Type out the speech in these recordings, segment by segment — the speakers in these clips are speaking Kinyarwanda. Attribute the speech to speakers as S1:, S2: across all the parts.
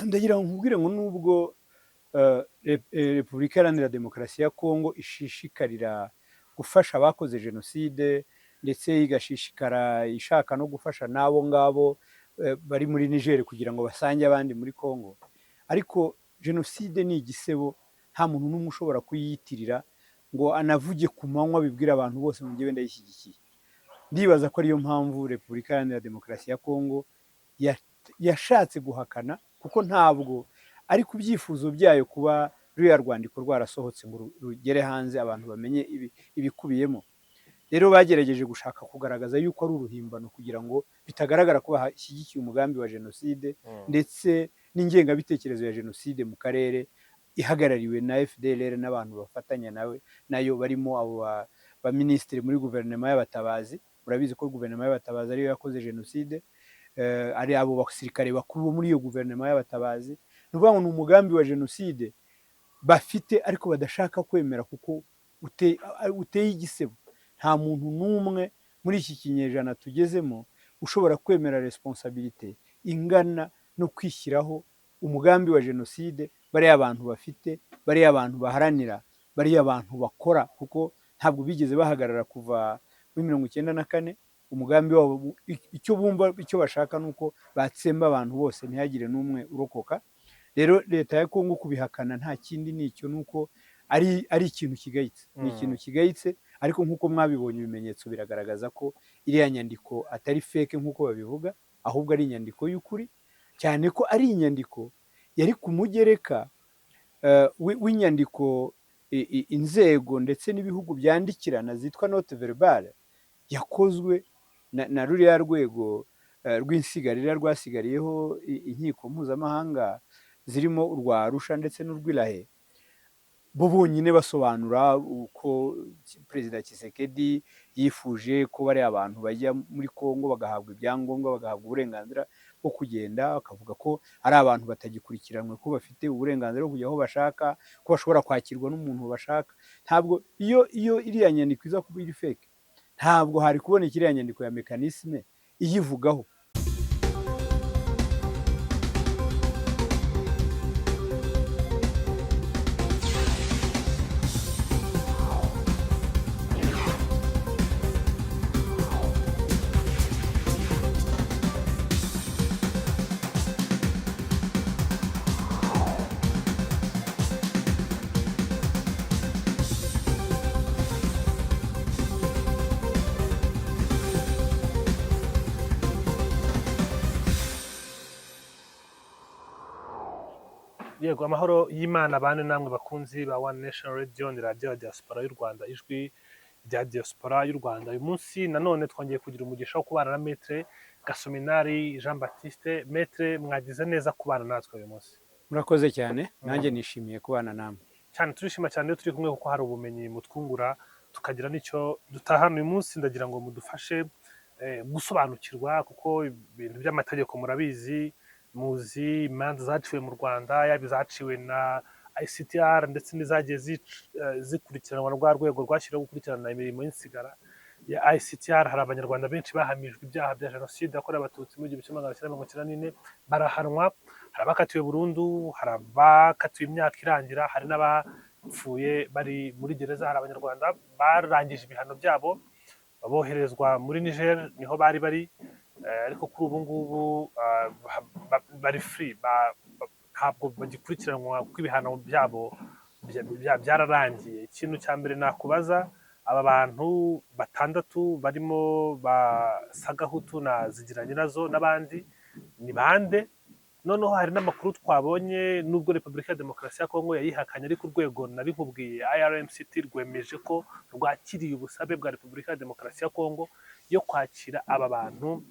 S1: Ndagira ngo nkubwire ngo nubwo Repubulika Iharanira Demokarasi ya Kongo ishishikarira gufasha abakoze jenoside, ndetse igashishikara ishaka no gufasha n'abo ngabo bari muri Niger kugira ngo basange abandi muri Kongo, ariko jenoside ni igisebo, nta muntu n'umwe ushobora kuyiyitirira ngo anavuge ku manywa bibwira abantu bose ngo njyewe ndayishyigikiye. Ndibaza ko ariyo mpamvu Repubulika Iharanira Demokarasi ya Kongo yashatse guhakana, kuko ntabwo ari ku byifuzo byayo kuba ruriya rwandiko rwarasohotse ngo rugere hanze abantu bamenye ibikubiyemo. Rero bagerageje gushaka kugaragaza yuko ari uruhimbano kugira ngo bitagaragara ko bashyigikiye umugambi wa jenoside ndetse n'ingengabitekerezo ya jenoside mu karere ihagarariwe na FDLR n'abantu bafatanya nawe nayo, barimo abo baminisitiri muri guverinoma y'abatabazi. Murabizi ko guverinoma y'abatabazi ariyo yakoze jenoside, ari abo basirikare bakuru bo muri iyo guverinoma y'abatabazi. Ni ukuvuga ngo ni umugambi wa jenoside bafite ariko badashaka kwemera kuko uteye igisebo. Nta muntu n'umwe muri iki kinyejana tugezemo ushobora kwemera responsabilité ingana no kwishyiraho umugambi wa jenoside bariya abantu bafite, bariya abantu baharanira, bariya abantu bakora, kuko ntabwo bigeze bahagarara kuva muri 94. Umugambi wabo, icyo bumva, icyo bashaka ni uko batsemba abantu bose ntihagire n'umwe urokoka. Rero leta ya Kongo kubihakana nta kindi ni icyo, ni uko ari ikintu kigayitse, ni ikintu kigayitse. Ariko nk'uko mwabibonye, ibimenyetso biragaragaza ko iriya nyandiko atari fake nk'uko babivuga, ahubwo ari inyandiko y'ukuri, cyane ko ari inyandiko yari ku mugereka w'inyandiko inzego ndetse n'ibihugu byandikirana zitwa note verbale, yakozwe na ruriya rwego rw'insigarira rwasigariyeho inkiko mpuzamahanga zirimo urwa Arusha ndetse n'urw'i La Haye, bo bonyine basobanura uko Perezida Tshisekedi yifuje ko bariya abantu bajya muri Kongo bagahabwa ibyangombwa, bagahabwa uburenganzira bwo kugenda, bakavuga ko ari abantu batagikurikiranwe, ko bafite uburenganzira bwo kujya aho bashaka, ko bashobora kwakirwa n'umuntu bashaka. Ntabwo iyo iriya nyandiko iza kuba iri fake, ntabwo hari kuboneka iriya nyandiko ya mécanisme iyivugaho.
S2: Yego, amahoro y'Imana bane namwe bakunzi ba One Nation Radio, ni radiyo ya diaspora y'u Rwanda, ijwi rya diaspora y'u Rwanda. Uyu munsi nanone twongeye kugira umugisha wo kubana na Maître Gasominari Jean Baptiste. Maître, mwagize neza kubana natwe uyu munsi.
S1: Murakoze cyane, nanjye nishimiye kubana namwe.
S2: Cyane, turishima cyane iyo turi kumwe kuko hari ubumenyi mutwungura, tukagira n'icyo dutahana. Uyu munsi ndagira ngo mudufashe gusobanukirwa, kuko ibintu by'amategeko murabizi, muzi imanza zaciwe mu Rwanda, yaba izaciwe na ICTR ndetse n'izagiye zikurikiranwa rwa rwego rwashyiriweho gukurikirana imirimo y'insigara ya ICTR. Hari Abanyarwanda benshi bahamijwe ibyaha bya jenoside yakorewe Abatutsi mu 1994, barahanwa. Hari abakatiwe burundu, hari abakatiwe imyaka irangira, hari n'abapfuye bari muri gereza. Hari Abanyarwanda barangije ibihano byabo boherezwa muri Niger, niho bari bari, ariko kuri ubu ngubu bari free, ntabwo bagikurikiranwa kuko ibihano byabo byararangiye. Ikintu cya mbere nakubaza, aba bantu batandatu barimo ba Sagahutu na Zigiranyirazo n'abandi ni bande? Noneho hari n'amakuru twabonye, nubwo Repubulika ya Demokarasi ya Kongo yayihakanye, ariko urwego nari nkubwiye IRMCT rwemeje ko rwakiriye ubusabe bwa Repubulika ya Demokarasi ya Kongo yo kwakira aba bantu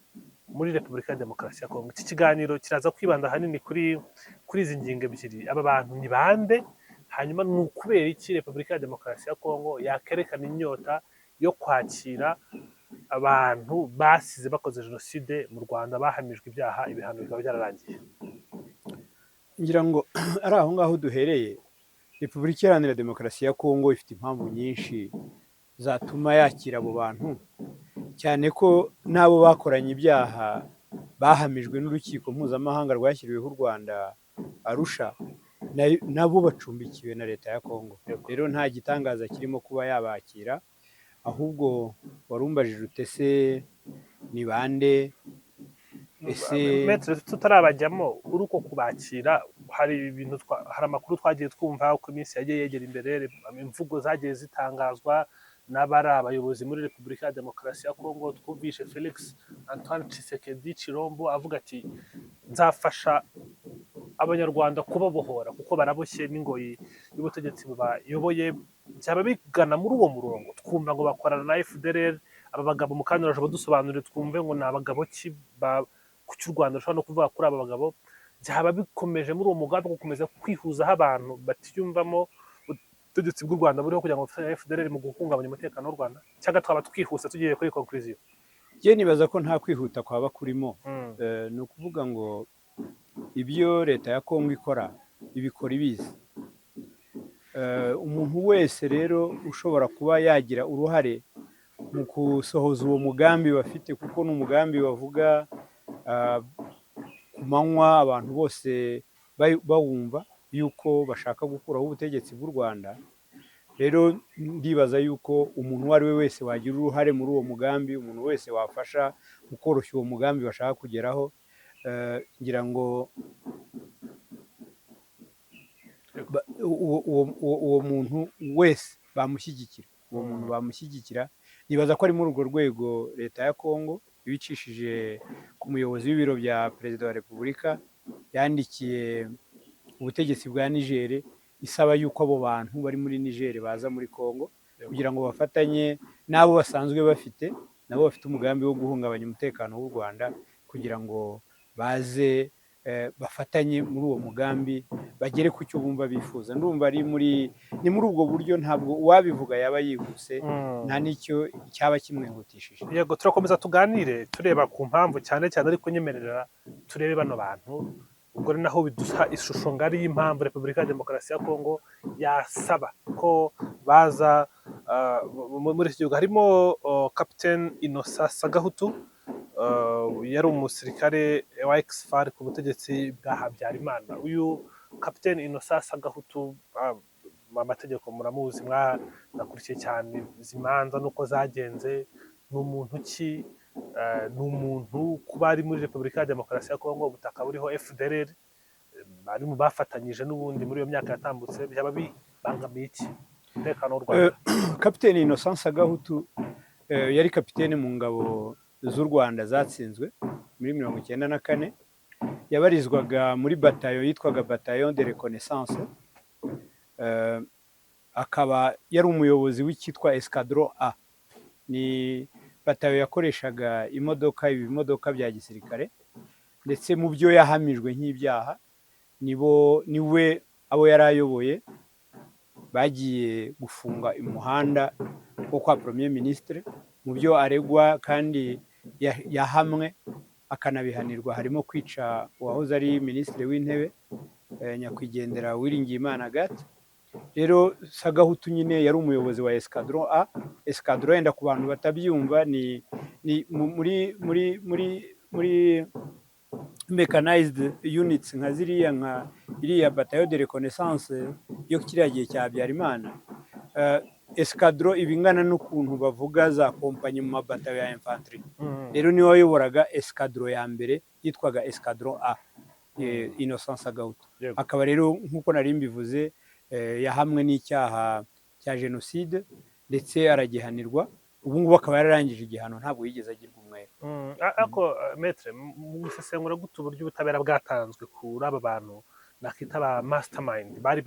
S2: muri Repubulika ya Demokarasi ya Kongo. Iki kiganiro kiraza kwibanda ahanini kuri izi ngingo ebyiri: aba bantu ni bande, hanyuma ni ukubera iki Repubulika ya Demokarasi ya Kongo yakerekana inyota yo kwakira abantu basize bakoze jenoside mu Rwanda, bahamijwe ibyaha, ibihano bikaba byararangiye?
S1: Ngira ngo ari aho ngaho duhereye. Repubulika Iharanira Demokarasi ya Kongo ifite impamvu nyinshi zatuma yakira abo bantu, cyane ko n'abo bakoranye ibyaha Bahamijwe n'urukiko mpuzamahanga rwashyiriweho u Rwanda, Arusha, nabo bacumbikiwe na leta ya Kongo. Rero nta gitangaza kirimo kuba yabakira. Ahubwo warumbajije ute se ni bande ese?
S2: Maître, tutarabajyamo, uri uko kubakira, hari ibintu hari amakuru twagiye twumva uko iminsi yagiye yegera imbere, imvugo zagiye zitangazwa n'abari abayobozi muri Repubulika ya Demokarasi ya Kongo. Twumvishe Felix Antoine Tshisekedi Chilombo avuga ati: "Nzafasha Abanyarwanda kubabohora kuko baraboshye n'ingoyi y'ubutegetsi bubayoboye." Byaba bigana muri uwo murongo. Twumva ngo bakorana na FDLR. Aba bagabo mu kanya uraje badusobanurire, twumve ngo ni abagabo ki, kuki u Rwanda rushobora no kuvuga kuri aba bagabo. Byaba bikomeje muri uwo mugambi wo gukomeza kwihuzaho abantu batiyumvamo ubutegetsi bw'u Rwanda buriho kugira ngo bafatanye na FDLR mu guhungabanya umutekano w'u Rwanda, cyangwa twaba twihuse tugiye kuri conclusion?
S1: Njye nibaza ko nta kwihuta kwaba kurimo. Ni ukuvuga ngo ibyo leta ya Kongo ikora, ibikora ibizi. Umuntu wese rero ushobora kuba yagira uruhare mu gusohoza uwo mugambi bafite, kuko ni umugambi bavuga ku manywa, abantu bose bawumva yuko bashaka gukuraho ubutegetsi bw'u Rwanda. Rero ndibaza yuko umuntu uwo ari we wese wagira uruhare muri uwo mugambi, umuntu wese wafasha mu koroshya uwo mugambi bashaka kugeraho, ngira ngo uwo muntu wese bamushyigikira, uwo muntu bamushyigikira. Nibaza ko ari muri urwo rwego leta ya Kongo ibicishije ku muyobozi w'ibiro bya Perezida wa Repubulika yandikiye ubutegetsi bwa Niger isaba yuko abo bantu bari muri Niger baza muri Kongo kugira ngo bafatanye n'abo basanzwe bafite, nabo bafite umugambi wo guhungabanya umutekano w'u Rwanda, kugira ngo baze bafatanye muri uwo mugambi, bagere ku cyo bumva bifuza. Ndumva ari muri ni muri ubwo buryo. Ntabwo uwabivuga yaba yihuse, nta n'icyo cyaba kimwihutishije.
S2: Yego, turakomeza tuganire tureba ku mpamvu cyane cyane, ariko nyemerera turebe bano bantu. Ubwo ni naho biduha ishusho ngari y'impamvu Repubulika ya Demokarasi ya Kongo yasaba ko baza muri iki gihugu. Harimo Captain Innocent Sagahutu, yari umusirikare wa ex-FAR ku butegetsi bwa Habyarimana. Uyu Captain Innocent Sagahutu, amategeko muramuzi, mwanakurikiye cyane izi manza n'uko zagenze. Ni umuntu ki? Ni umuntu kuba ari muri Repubulika ya Demokarasi ya Kongo, ubutaka buriho FDLR, bari mu bafatanyije n'ubundi muri iyo myaka yatambutse, byaba bibangamiye iki umutekano w'u Rwanda?
S1: Kapiteni Innocent Sagahutu yari kapiteni mu ngabo z'u Rwanda zatsinzwe muri 94. Yabarizwaga muri batayo yitwaga Bataillon de Reconnaissance, akaba yari umuyobozi w'icyitwa Escadron A. Ni batayo yakoreshaga imodoka, ibimodoka bya gisirikare. Ndetse mu byo yahamijwe nk'ibyaha, nibo niwe abo yari ayoboye bagiye gufunga umuhanda wo kwa Premier Ministre. Mu byo aregwa kandi yahamwe akanabihanirwa harimo kwica uwahoze ari Minisitiri w'Intebe, nyakwigendera Uwiringiyimana Agathe. Rero Sagahutu nyine yari umuyobozi wa Escadron A. Escadron, yenda ku bantu batabyumva, ni muri mechanized units nka ziriya, nka iriya Bataillon de Reconnaissance yo kiriya gihe cya Habyarimana. Escadron iba ingana n'ukuntu bavuga za kompanyi mu mabatayo ya infantry. Rero niwe wayoboraga escadron ya mbere yitwaga Escadron A, Innocent Sagahutu. Akaba rero, nk'uko nari mbivuze, yahamwe n'icyaha cya jenoside ndetse aragihanirwa. Ubu ngubu akaba yararangije igihano, ntabwo yigeze agirwa umwere.
S2: Ariko maître, mu gusesengura gute uburyo ubutabera bwatanzwe kuri aba bantu nakita ba mastermind, bari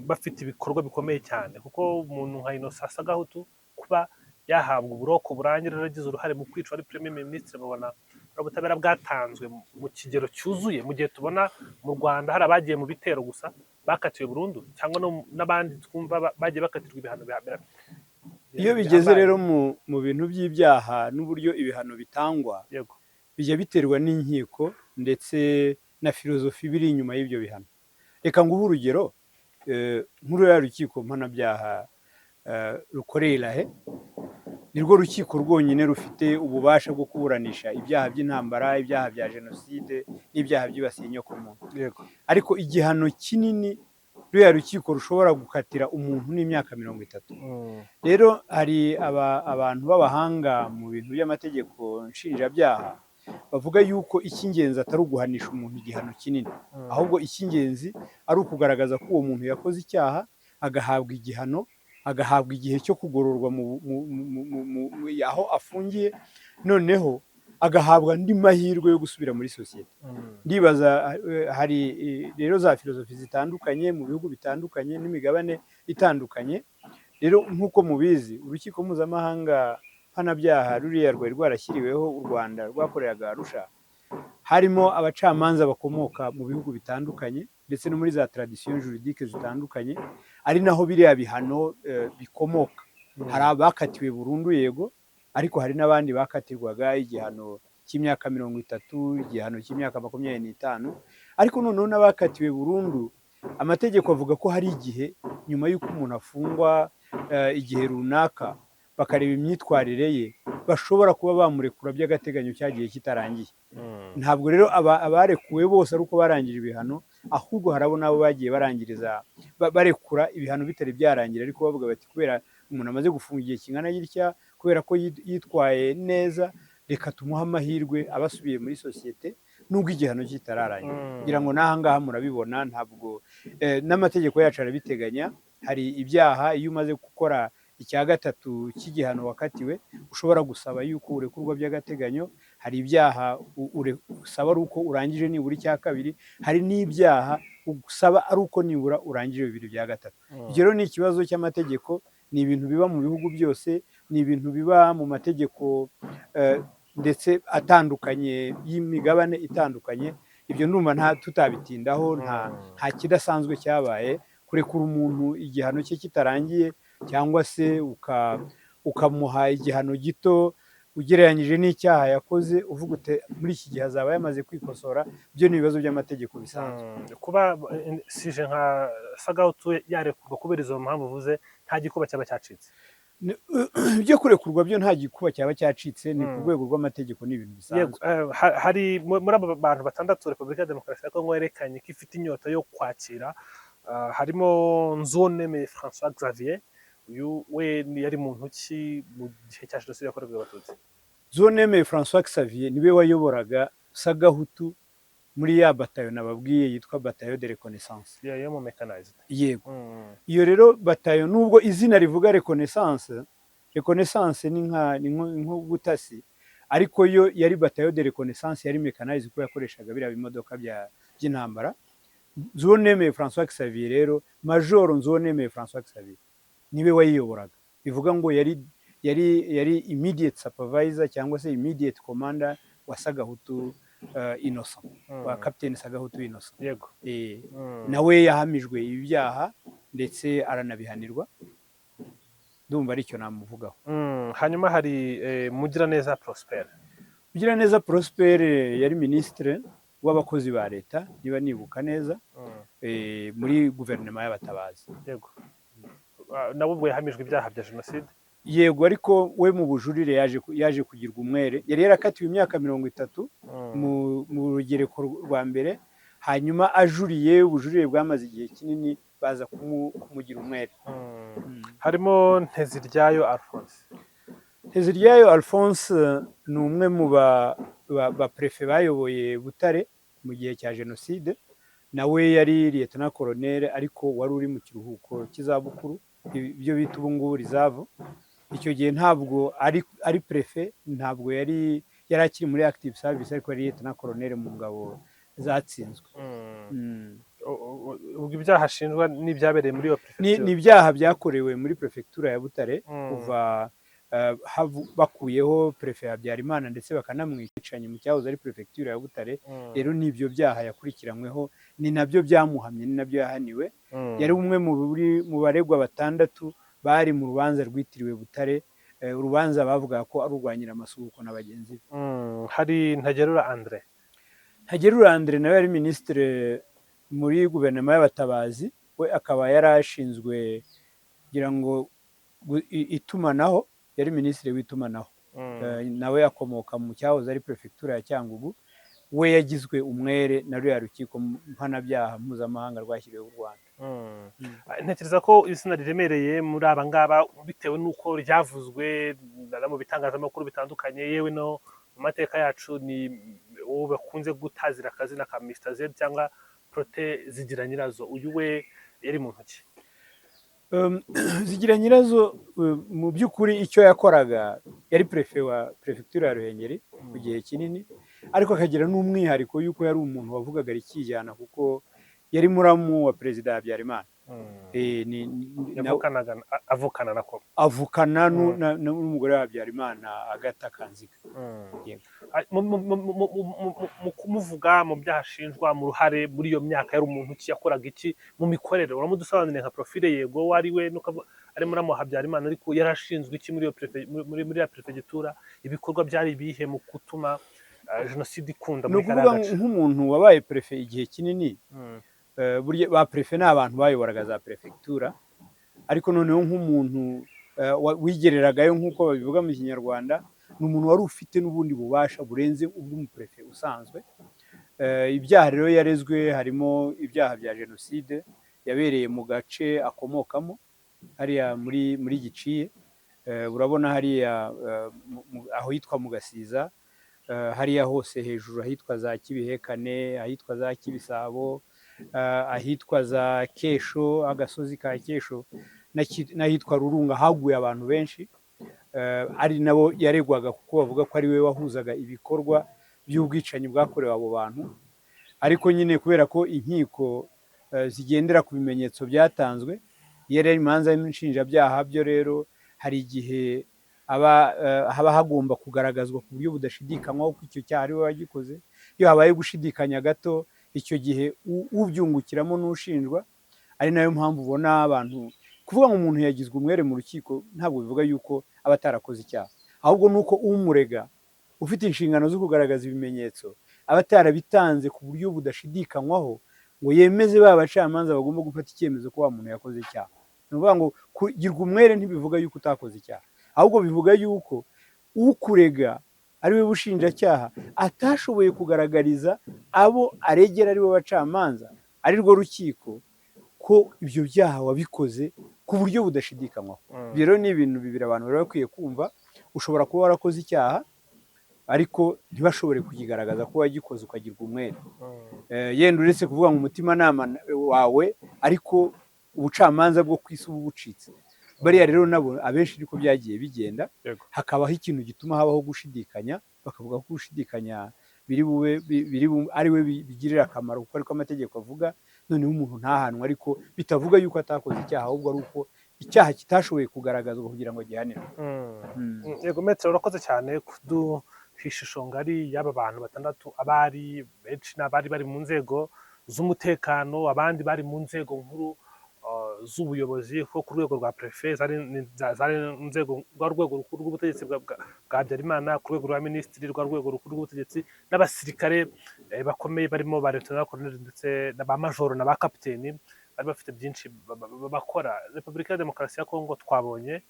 S2: bafite ibikorwa bikomeye cyane, kuko umuntu nka Innocent Sagahutu kuba yahabwa uburoko burangira yaragize uruhare mu kwica wari Premier Ministre, mubona ari ubutabera bwatanzwe mu kigero cyuzuye, mu gihe tubona mu Rwanda hari abagiye mu bitero gusa bakatiwe burundu, cyangwa n'abandi twumva bagiye bakatirwa ibihano
S1: Iyo bigeze
S2: bihambaye?
S1: rero mu bintu by'ibyaha n'uburyo ibihano bitangwa, bijya biterwa n'inkiko ndetse na filozofi biri inyuma y'ibyo bihano. Reka nguhe urugero, nk'ururiya rukiko mpanabyaha rukoreye i La Haye. Nirwo rukiko rwonyine rufite ububasha bwo kuburanisha ibyaha by'intambara, ibyaha bya jenoside n'ibyaha byibasiye inyokomuntu. Ariko igihano kinini ruriya rukiko rushobora gukatira umuntu n'imyaka 30. Rero hari abantu b'abahanga mu bintu by'amategeko nshinjabyaha bavuga yuko icy'ingenzi atari uguhanisha umuntu igihano kinini, ahubwo icy'ingenzi ari ukugaragaza ko uwo muntu yakoze icyaha, agahabwa igihano, agahabwa igihe cyo kugororwa aho afungiye, noneho agahabwa andi mahirwe yo gusubira muri sosiyete. Ndibaza hari rero za filozofi zitandukanye mu bihugu bitandukanye n'imigabane itandukanye. Rero nk'uko mubizi, Urukiko Mpuzamahanga Mpanabyaha ruriya rwari rwarashyiriweho u Rwanda, rwakoreraga Arusha, harimo abacamanza bakomoka mu bihugu bitandukanye ndetse no muri za traditions juridiques zitandukanye, ari naho biriya bihano bikomoka. Hari abakatiwe burundu, yego, ariko hari n'abandi bakatirwaga igihano cy'imyaka 30, igihano cy'imyaka 25. Ariko noneho n'abakatiwe burundu, amategeko avuga ko hari igihe nyuma y'uko umuntu afungwa igihe runaka, bakareba imyitwarire ye, bashobora kuba bamurekura by'agateganyo cyagiye kitarangiye. Ntabwo rero abarekuwe bose ari uko barangije ibihano, ahubwo hari abo nabo bagiye barangiriza barekura ibihano bitari byarangira, ariko bavuga bati: "Kubera umuntu amaze gufunga igihe kingana gitya, kubera ko yitwaye neza, reka tumuhe amahirwe aba asubiye muri sosiyete nubwo igihano kitararangira." Kugira ngo n'aha ngaha murabibona, ntabwo n'amategeko yacu arabiteganya. Hari ibyaha iyo umaze gukora icya gatatu cy'igihano wakatiwe ushobora gusaba yuko urekurwa by'agateganyo. Hari ibyaha usaba ari uko urangije nibura icya kabiri. Hari n'ibyaha usaba ari uko nibura urangije bibiri bya gatatu. Ibyo rero ni ikibazo cy'amategeko, ni ibintu biba mu bihugu byose, ni ibintu biba mu mategeko ndetse atandukanye y'imigabane itandukanye. Ibyo ndumva nta tutabitindaho, nta kidasanzwe cyabaye. Kurekura umuntu igihano cye kitarangiye cyangwa se ukamuha igihano gito ugereranyije n'icyaha yakoze, uvuga uti muri iki gihe azaba yamaze kwikosora, byo ni ibibazo by'amategeko bisanzwe.
S2: Kuba sujet nka Sagahutu yarekurwa kubera izo mpamvu uvuze, nta gikuba cyaba cyacitse?
S1: Ibyo kurekurwa byo nta gikuba cyaba cyacitse, ni ku rwego rw'amategeko, ni ibintu bisanzwe.
S2: Hari muri aba bantu batandatu Repubulika ya Demokarasi ya Kongo yerekanye ko ifite inyota yo kwakira, harimo Nzuwonemeye François Xavier. Uyu we yari muntu ki mu gihe cya jenoside yakorewe Abatutsi?
S1: Nzuwonemeye François Xavier niwe wayoboraga Sagahutu muri ya batayo nababwiye yitwa batayo de reconnaissance.
S2: Yo mu mechanized?
S1: Yego. Iyo rero batayo, nubwo izina rivuga reconnaissance, reconnaissance ni nk'ubutasi, ariko yo yari batayo de reconnaissance, yari mechanized kuko yakoreshaga biriya bimodoka by'intambara. Nzuwonemeye François Xavier rero, Majoro Nzuwonemeye François Xavier, niwe wayiyoboraga. Bivuga ngo yari immediate supervisor cyangwa se immediate commander wa Sagahutu Innocent, wa Captain Sagahutu Innocent. Nawe yahamijwe ibi byaha ndetse aranabihanirwa. Ndumva aricyo namuvugaho.
S2: Hanyuma hari Mugiraneza Prosper.
S1: Mugiraneza Prosper yari minisitiri w'abakozi ba leta, niba nibuka neza, muri guverinoma y'Abatabazi.
S2: Yego, nabo ubwo yahamijwe ibyaha bya jenoside?
S1: Yego, ariko we mu bujurire yaje kugirwa umwere. Yari yarakatiwe imyaka 30 mu rugereko rwa mbere, hanyuma ajuriye, ubujurire bwamaze igihe kinini, baza kumugira umwere.
S2: Harimo Nteziryayo Alphonse.
S1: Nteziryayo Alphonse ni umwe mu ba préfet bayoboye Butare mu gihe cya jenoside. Nawe yari lieutenant colonel, ariko wari uri mu kiruhuko cy'izabukuru, ibyo bita ubu ngubu reserve. Icyo gihe ntabwo ari préfet, ntabwo yari akiri muri active service, ariko yari lieutenant colonel mu ngabo zatsinzwe.
S2: Ubwo ibyaha ashinjwa n'ibyabereye muri iyo
S1: Ni
S2: perefegitura?
S1: Ibyaha byakorewe muri perefegitura ya Butare kuva bakuyeho préfet Habyarimana ndetse bakanamwicanye mu cyahoze ari perefegitura ya Butare. Rero ni ibyo byaha yakurikiranyweho, ni nabyo byamuhamye, ni nabyo yahaniwe. Yari umwe mu baregwa batandatu bari mu rubanza rwitiriwe Butare, urubanza bavugaga ko ari urwa Nyiramasuhuko na bagenzi be.
S2: Hari Ntagerura Andre.
S1: Ntagerura Andre nawe yari minisitiri muri guverinoma y'Abatabazi, we akaba yari ashinzwe kugira ngo itumanaho. Yari minisitiri w'itumanaho. Nawe akomoka mu cyahoze ari perefegitura ya Cyangugu. We yagizwe umwere na ruriya rukiko mpanabyaha mpuzamahanga rwashyiriweho u Rwanda.
S2: Ntekereza ko izina riremereye muri aba ngaba, bitewe n'uko ryavuzwe na mu bitangazamakuru bitandukanye, yewe no mu mateka yacu, ni uwo bakunze gutazira akazina ka Mr Z cyangwa Protais Zigiranyirazo. Uyu we yari mu ntoki?
S1: Zigiranyirazo, mu by'ukuri icyo yakoraga, yari perefe wa perefegitura ya Ruhengeri mu gihe kinini, ariko akagira n'umwihariko y'uko yari umuntu wavugaga rikijyana, kuko yari muramu wa Perezida Habyarimana.
S2: Yavukanaga, avukana na ko?
S1: Avukana n'umugore wa Habyarimana, Agatha Kanziga. Yego.
S2: Mu kumuvuga, mu byaha ashinjwa, mu ruhare muri iyo myaka, yari umuntu ki? Yakoraga iki mu mikorere? Uramudusobanuriye nka profile, yego, we ari we nuko ari muramu wa Habyarimana, ariko yari ashinzwe iki muri iyo muri ya perefegitura? Ibikorwa byari ibihe mu gutuma jenoside ikunda
S1: Ni
S2: muri kariya
S1: ukuvuga
S2: gace?
S1: nk'umuntu wabaye perefe igihe kinini, burya ba perefe ni abantu bayoboraga za perefegitura, ariko noneho nk'umuntu wigereragayo, nk'uko babivuga mu Kinyarwanda, ni umuntu wari ufite n'ubundi bubasha burenze ubw'umuperefe usanzwe. Ibyaha rero yarezwe harimo ibyaha bya jenoside yabereye mu gace akomokamo hariya muri Giciye. Urabona hariya aho hitwa mu Gasiza, hariya hose hejuru ahitwa za Kibihekane, ahitwa za Kibisabo, ahitwa za Kesho, agasozi ka Kesho, n'ahitwa Rurunga, haguye abantu benshi, ari nabo yaregwaga, kuko bavuga ko ari we wahuzaga ibikorwa by'ubwicanyi bwakorewe abo bantu. Ariko nyine kubera ko inkiko zigendera ku bimenyetso byatanzwe, iyo ari imanza y'inshinjabyaha byo rero hari igihe haba hagomba kugaragazwa ku buryo budashidikanywaho ko icyo cyaha ari we wagikoze. Iyo habaye gushidikanya gato, icyo gihe ubyungukiramo n'ushinjwa. Ari nayo mpamvu ubona abantu kuvuga ngo umuntu yagizwe umwere mu rukiko ntabwo bivuga yuko aba atarakoze icyaha, ahubwo ni uko umurega ufite inshingano zo kugaragaza ibimenyetso aba atarabitanze ku buryo budashidikanywaho ngo yemeze ba bacamanza bagomba gufata icyemezo ko wa muntu yakoze icyaha. Ni ukuvuga ngo kugirwa umwere ntibivuga yuko utakoze icyaha, ahubwo bivuga yuko ukurega, ari we bushinjacyaha, atashoboye kugaragariza abo aregera, ari bo bacamanza, ari rwo rukiko, ko ibyo byaha wabikoze ku buryo budashidikanywaho. Ibyo rero ni ibintu bibiri abantu bari bakwiye kumva. Ushobora kuba warakoze icyaha ariko ntibashobore kukigaragaza ko wagikoze, ukagirwa umwere. Yenda uretse kuvuga ngo umutimanama wawe, ariko ubucamanza bwo ku isi uba bucitse. Bariya rero nabo abenshi niko byagiye bigenda, hakabaho ikintu gituma habaho gushidikanya, bakavuga ko gushidikanya biri bube ari we bigirira akamaro, kuko ariko amategeko avuga, noneho umuntu ntahanwe, ariko bitavuga yuko atakoze icyaha, ahubwo ari uko icyaha kitashoboye kugaragazwa kugira ngo gihanirwe.
S2: Yego maître, urakoze cyane kuduha ishusho ngari y'aba bantu batandatu. Abari benshi ni abari bari mu nzego z'umutekano, abandi bari mu nzego nkuru z'ubuyobozi, nko ku rwego rwa préfet, zari inzego rwa rwego rukuru rw'ubutegetsi bwa Habyarimana, ku rwego rwa minisitiri, rwa rwego rukuru rw'ubutegetsi, n'abasirikare bakomeye barimo ba lieutenant colonel ndetse na ba majoro na ba kapiteni, bari bafite byinshi bakora. Repubulika ya Demokarasi ya Kongo twabonye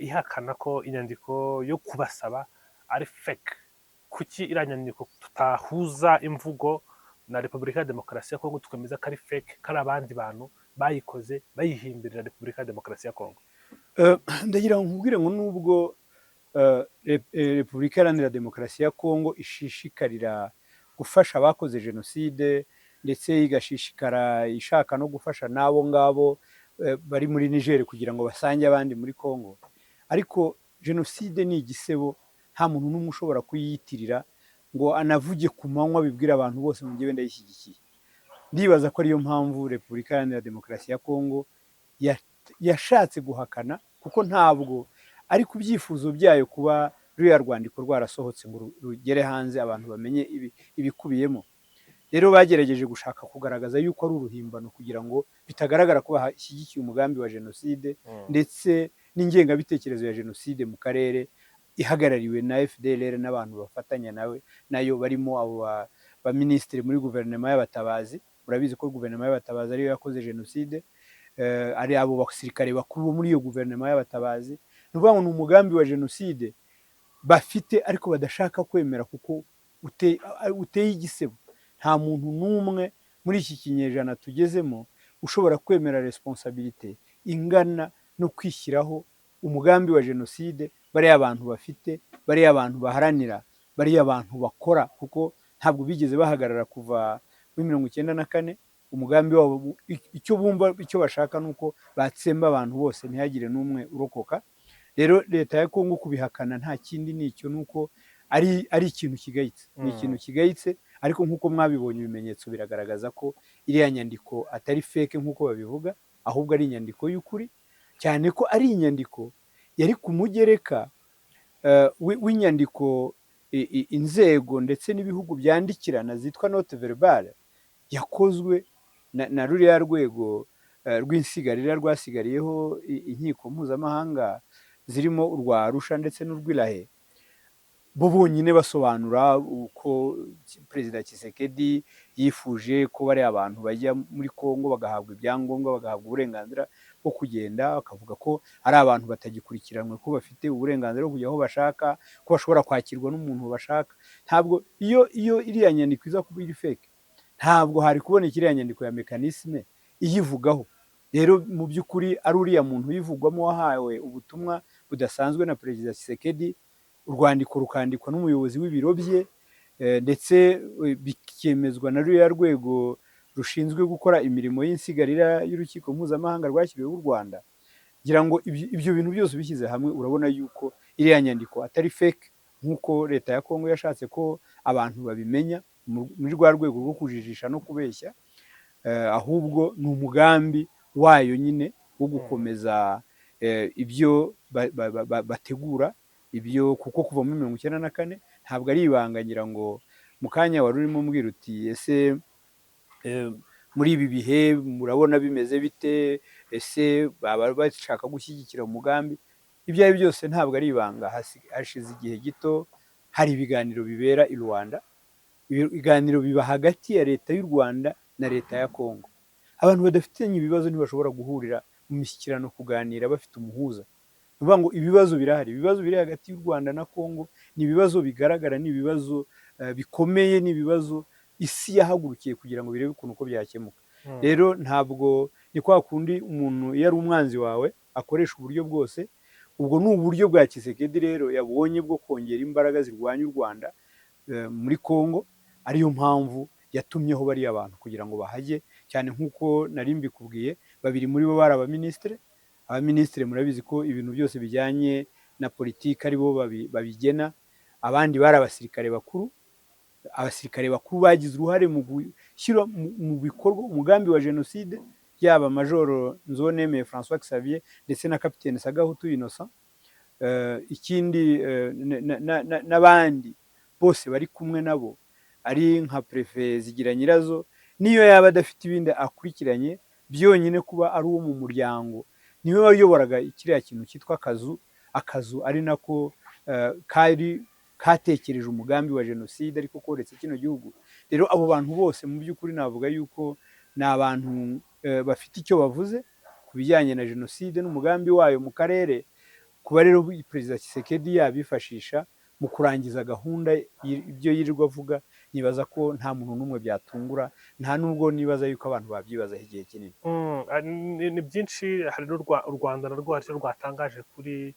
S2: ihakana ko inyandiko yo kubasaba ari fake. Kuki iriya nyandiko tutahuza imvugo na Repubulika ya Demokarasi ya Kongo, tukemeza ko ari fake, ko ari abandi bantu bayikoze bayihimbirira Repubulika ya Demokarasi ya Kongo?
S1: Ndagira ngo nkubwire ngo nubwo Repubulika Iharanira Demokarasi ya Kongo ishishikarira gufasha abakoze jenoside, ndetse igashishikara ishaka no gufasha n'abo ngabo bari muri Niger kugira ngo basange abandi muri Kongo, ariko jenoside ni igisebo. Nta muntu n'umwe ushobora kuyiyitirira ngo anavuge ku manywa bibwira abantu bose ngo njyewe ndayishyigikiye. Ndibaza ko ariyo mpamvu Repubulika Iharanira Demokarasi ya Kongo yashatse guhakana, kuko ntabwo ari ku byifuzo byayo kuba ruriya rwandiko rwarasohotse ngo rugere hanze, abantu bamenye ibikubiyemo. Rero bagerageje gushaka kugaragaza yuko ari uruhimbano kugira ngo bitagaragara ko bashyigikiye umugambi wa jenoside ndetse n'ingengabitekerezo ya jenoside mu karere ihagarariwe na FDLR n'abantu bafatanya nawe nayo, barimo abo baminisitiri muri guverinoma y'abatabazi. Murabizi ko guverinoma y'abatabazi ariyo yakoze jenoside, ari abo basirikare bakuru bo muri iyo guverinoma y'abatabazi. Ni ukuvuga ngo ni umugambi wa jenoside bafite ariko badashaka kwemera kuko uteye igisebo. Nta muntu n'umwe muri iki kinyejana tugezemo ushobora kwemera responsabilité ingana no kwishyiraho umugambi wa jenoside bariya abantu bafite, bariya abantu baharanira, bariya abantu bakora, kuko ntabwo bigeze bahagarara kuva muri 94. Umugambi wabo, icyo bumva, icyo bashaka ni uko batsemba abantu bose, ntihagire n'umwe urokoka. Rero leta ya Kongo kubihakana nta kindi ni icyo, ni uko ari ikintu kigayitse, ni ikintu kigayitse. Ariko nk'uko mwabibonye, ibimenyetso biragaragaza ko iriya nyandiko atari fake nk'uko babivuga, ahubwo ari inyandiko y'ukuri, cyane ko ari inyandiko yari ku mugereka w'inyandiko inzego ndetse n'ibihugu byandikirana zitwa note verbale, yakozwe na ruriya rwego rw'insigarira rwasigariyeho inkiko mpuzamahanga zirimo urwa Arusha ndetse n'urw'i La Haye, bo bonyine basobanura uko Perezida Tshisekedi yifuje ko bariya abantu bajya muri Kongo bagahabwa ibyangombwa, bagahabwa uburenganzira bwo kugenda, bakavuga ko ari abantu batagikurikiranwe, ko bafite uburenganzira bwo kujya aho bashaka, ko bashobora kwakirwa n'umuntu bashaka. Ntabwo iyo iriya nyandiko iza kuba iri fake, ntabwo hari kuboneka iriya nyandiko ya mécanisme iyivugaho. Rero mu by'ukuri ari uriya muntu uyivugwamo wahawe ubutumwa budasanzwe na Perezida Tshisekedi, urwandiko rukandikwa n'umuyobozi w'ibiro bye, ndetse bikemezwa na ruriya rwego rushinzwe gukora imirimo y'insigarira y'urukiko mpuzamahanga rwashyiriweho u Rwanda, ngira ngo ibyo bintu byose ubishyize hamwe urabona yuko iriya nyandiko atari fake nk'uko leta ya Kongo yashatse ko abantu babimenya muri rwa rwego rwo kujijisha no kubeshya, ahubwo ni umugambi wayo nyine wo gukomeza ibyo bategura ibyo, kuko kuva muri 94 ntabwo ari ibanga. Ngira ngo mu kanya wari urimo umbwira uti: "Ese muri ibi bihe murabona bimeze bite? Ese baba bashaka gushyigikira umugambi?" Ibyo ari byo byose ntabwo ari ibanga, hashize igihe gito hari ibiganiro bibera i Rwanda, ibiganiro biba hagati ya leta y'u Rwanda na leta ya Kongo. Abantu badafitanye ibibazo ntibashobora guhurira mu mishyikirano kuganira bafite umuhuza. Ni ukuvuga ngo ibibazo birahari, ibibazo biri hagati y'u Rwanda na Kongo ni ibibazo bigaragara, ni ibibazo bikomeye, ni ibibazo isi yahagurukiye kugira ngo birebe ukuntu uko byakemuka. Rero ntabwo ni kwa kundi umuntu iyo ari umwanzi wawe akoresha uburyo bwose. Ubwo ni uburyo bwa Tshisekedi rero yabonye bwo kongera imbaraga zirwanya u Rwanda muri Kongo, ariyo mpamvu yatumyeho bariya bantu kugira ngo bahajye, cyane nk'uko nari mbikubwiye, babiri muri bo bari abaminisitiri. Abaminisitiri murabizi ko ibintu byose bijyanye na politiki aribo babigena. Abandi bari abasirikare bakuru, abasirikare bakuru bagize uruhare mu gushyira mu bikorwa umugambi wa jenoside, yaba Majoro Nzuwonemeye François Xavier ndetse na Kapiteni Sagahutu Innocent. Ikindi n'abandi bose bari kumwe nabo, ari nka Préfet Zigiranyirazo, niyo yaba adafite ibindi akurikiranye, byonyine kuba ari uwo mu muryango niwe wayoboraga kiriya kintu cyitwa akazu, akazu ari nako kari katekereje umugambi wa jenoside ariko koretse kino gihugu. Rero abo bantu bose mu by'ukuri navuga yuko ni abantu bafite icyo bavuze ku bijyanye na jenoside n'umugambi wayo mu karere. Kuba rero Perezida Tshisekedi yabifashisha mu kurangiza gahunda ibyo yirirwa avuga, nibaza ko nta muntu n'umwe byatungura, nta nubwo nibaza yuko abantu babyibazaho igihe kinini.
S2: Ni byinshi. Hari u Rwanda narwo hari icyo rwatangaje kuri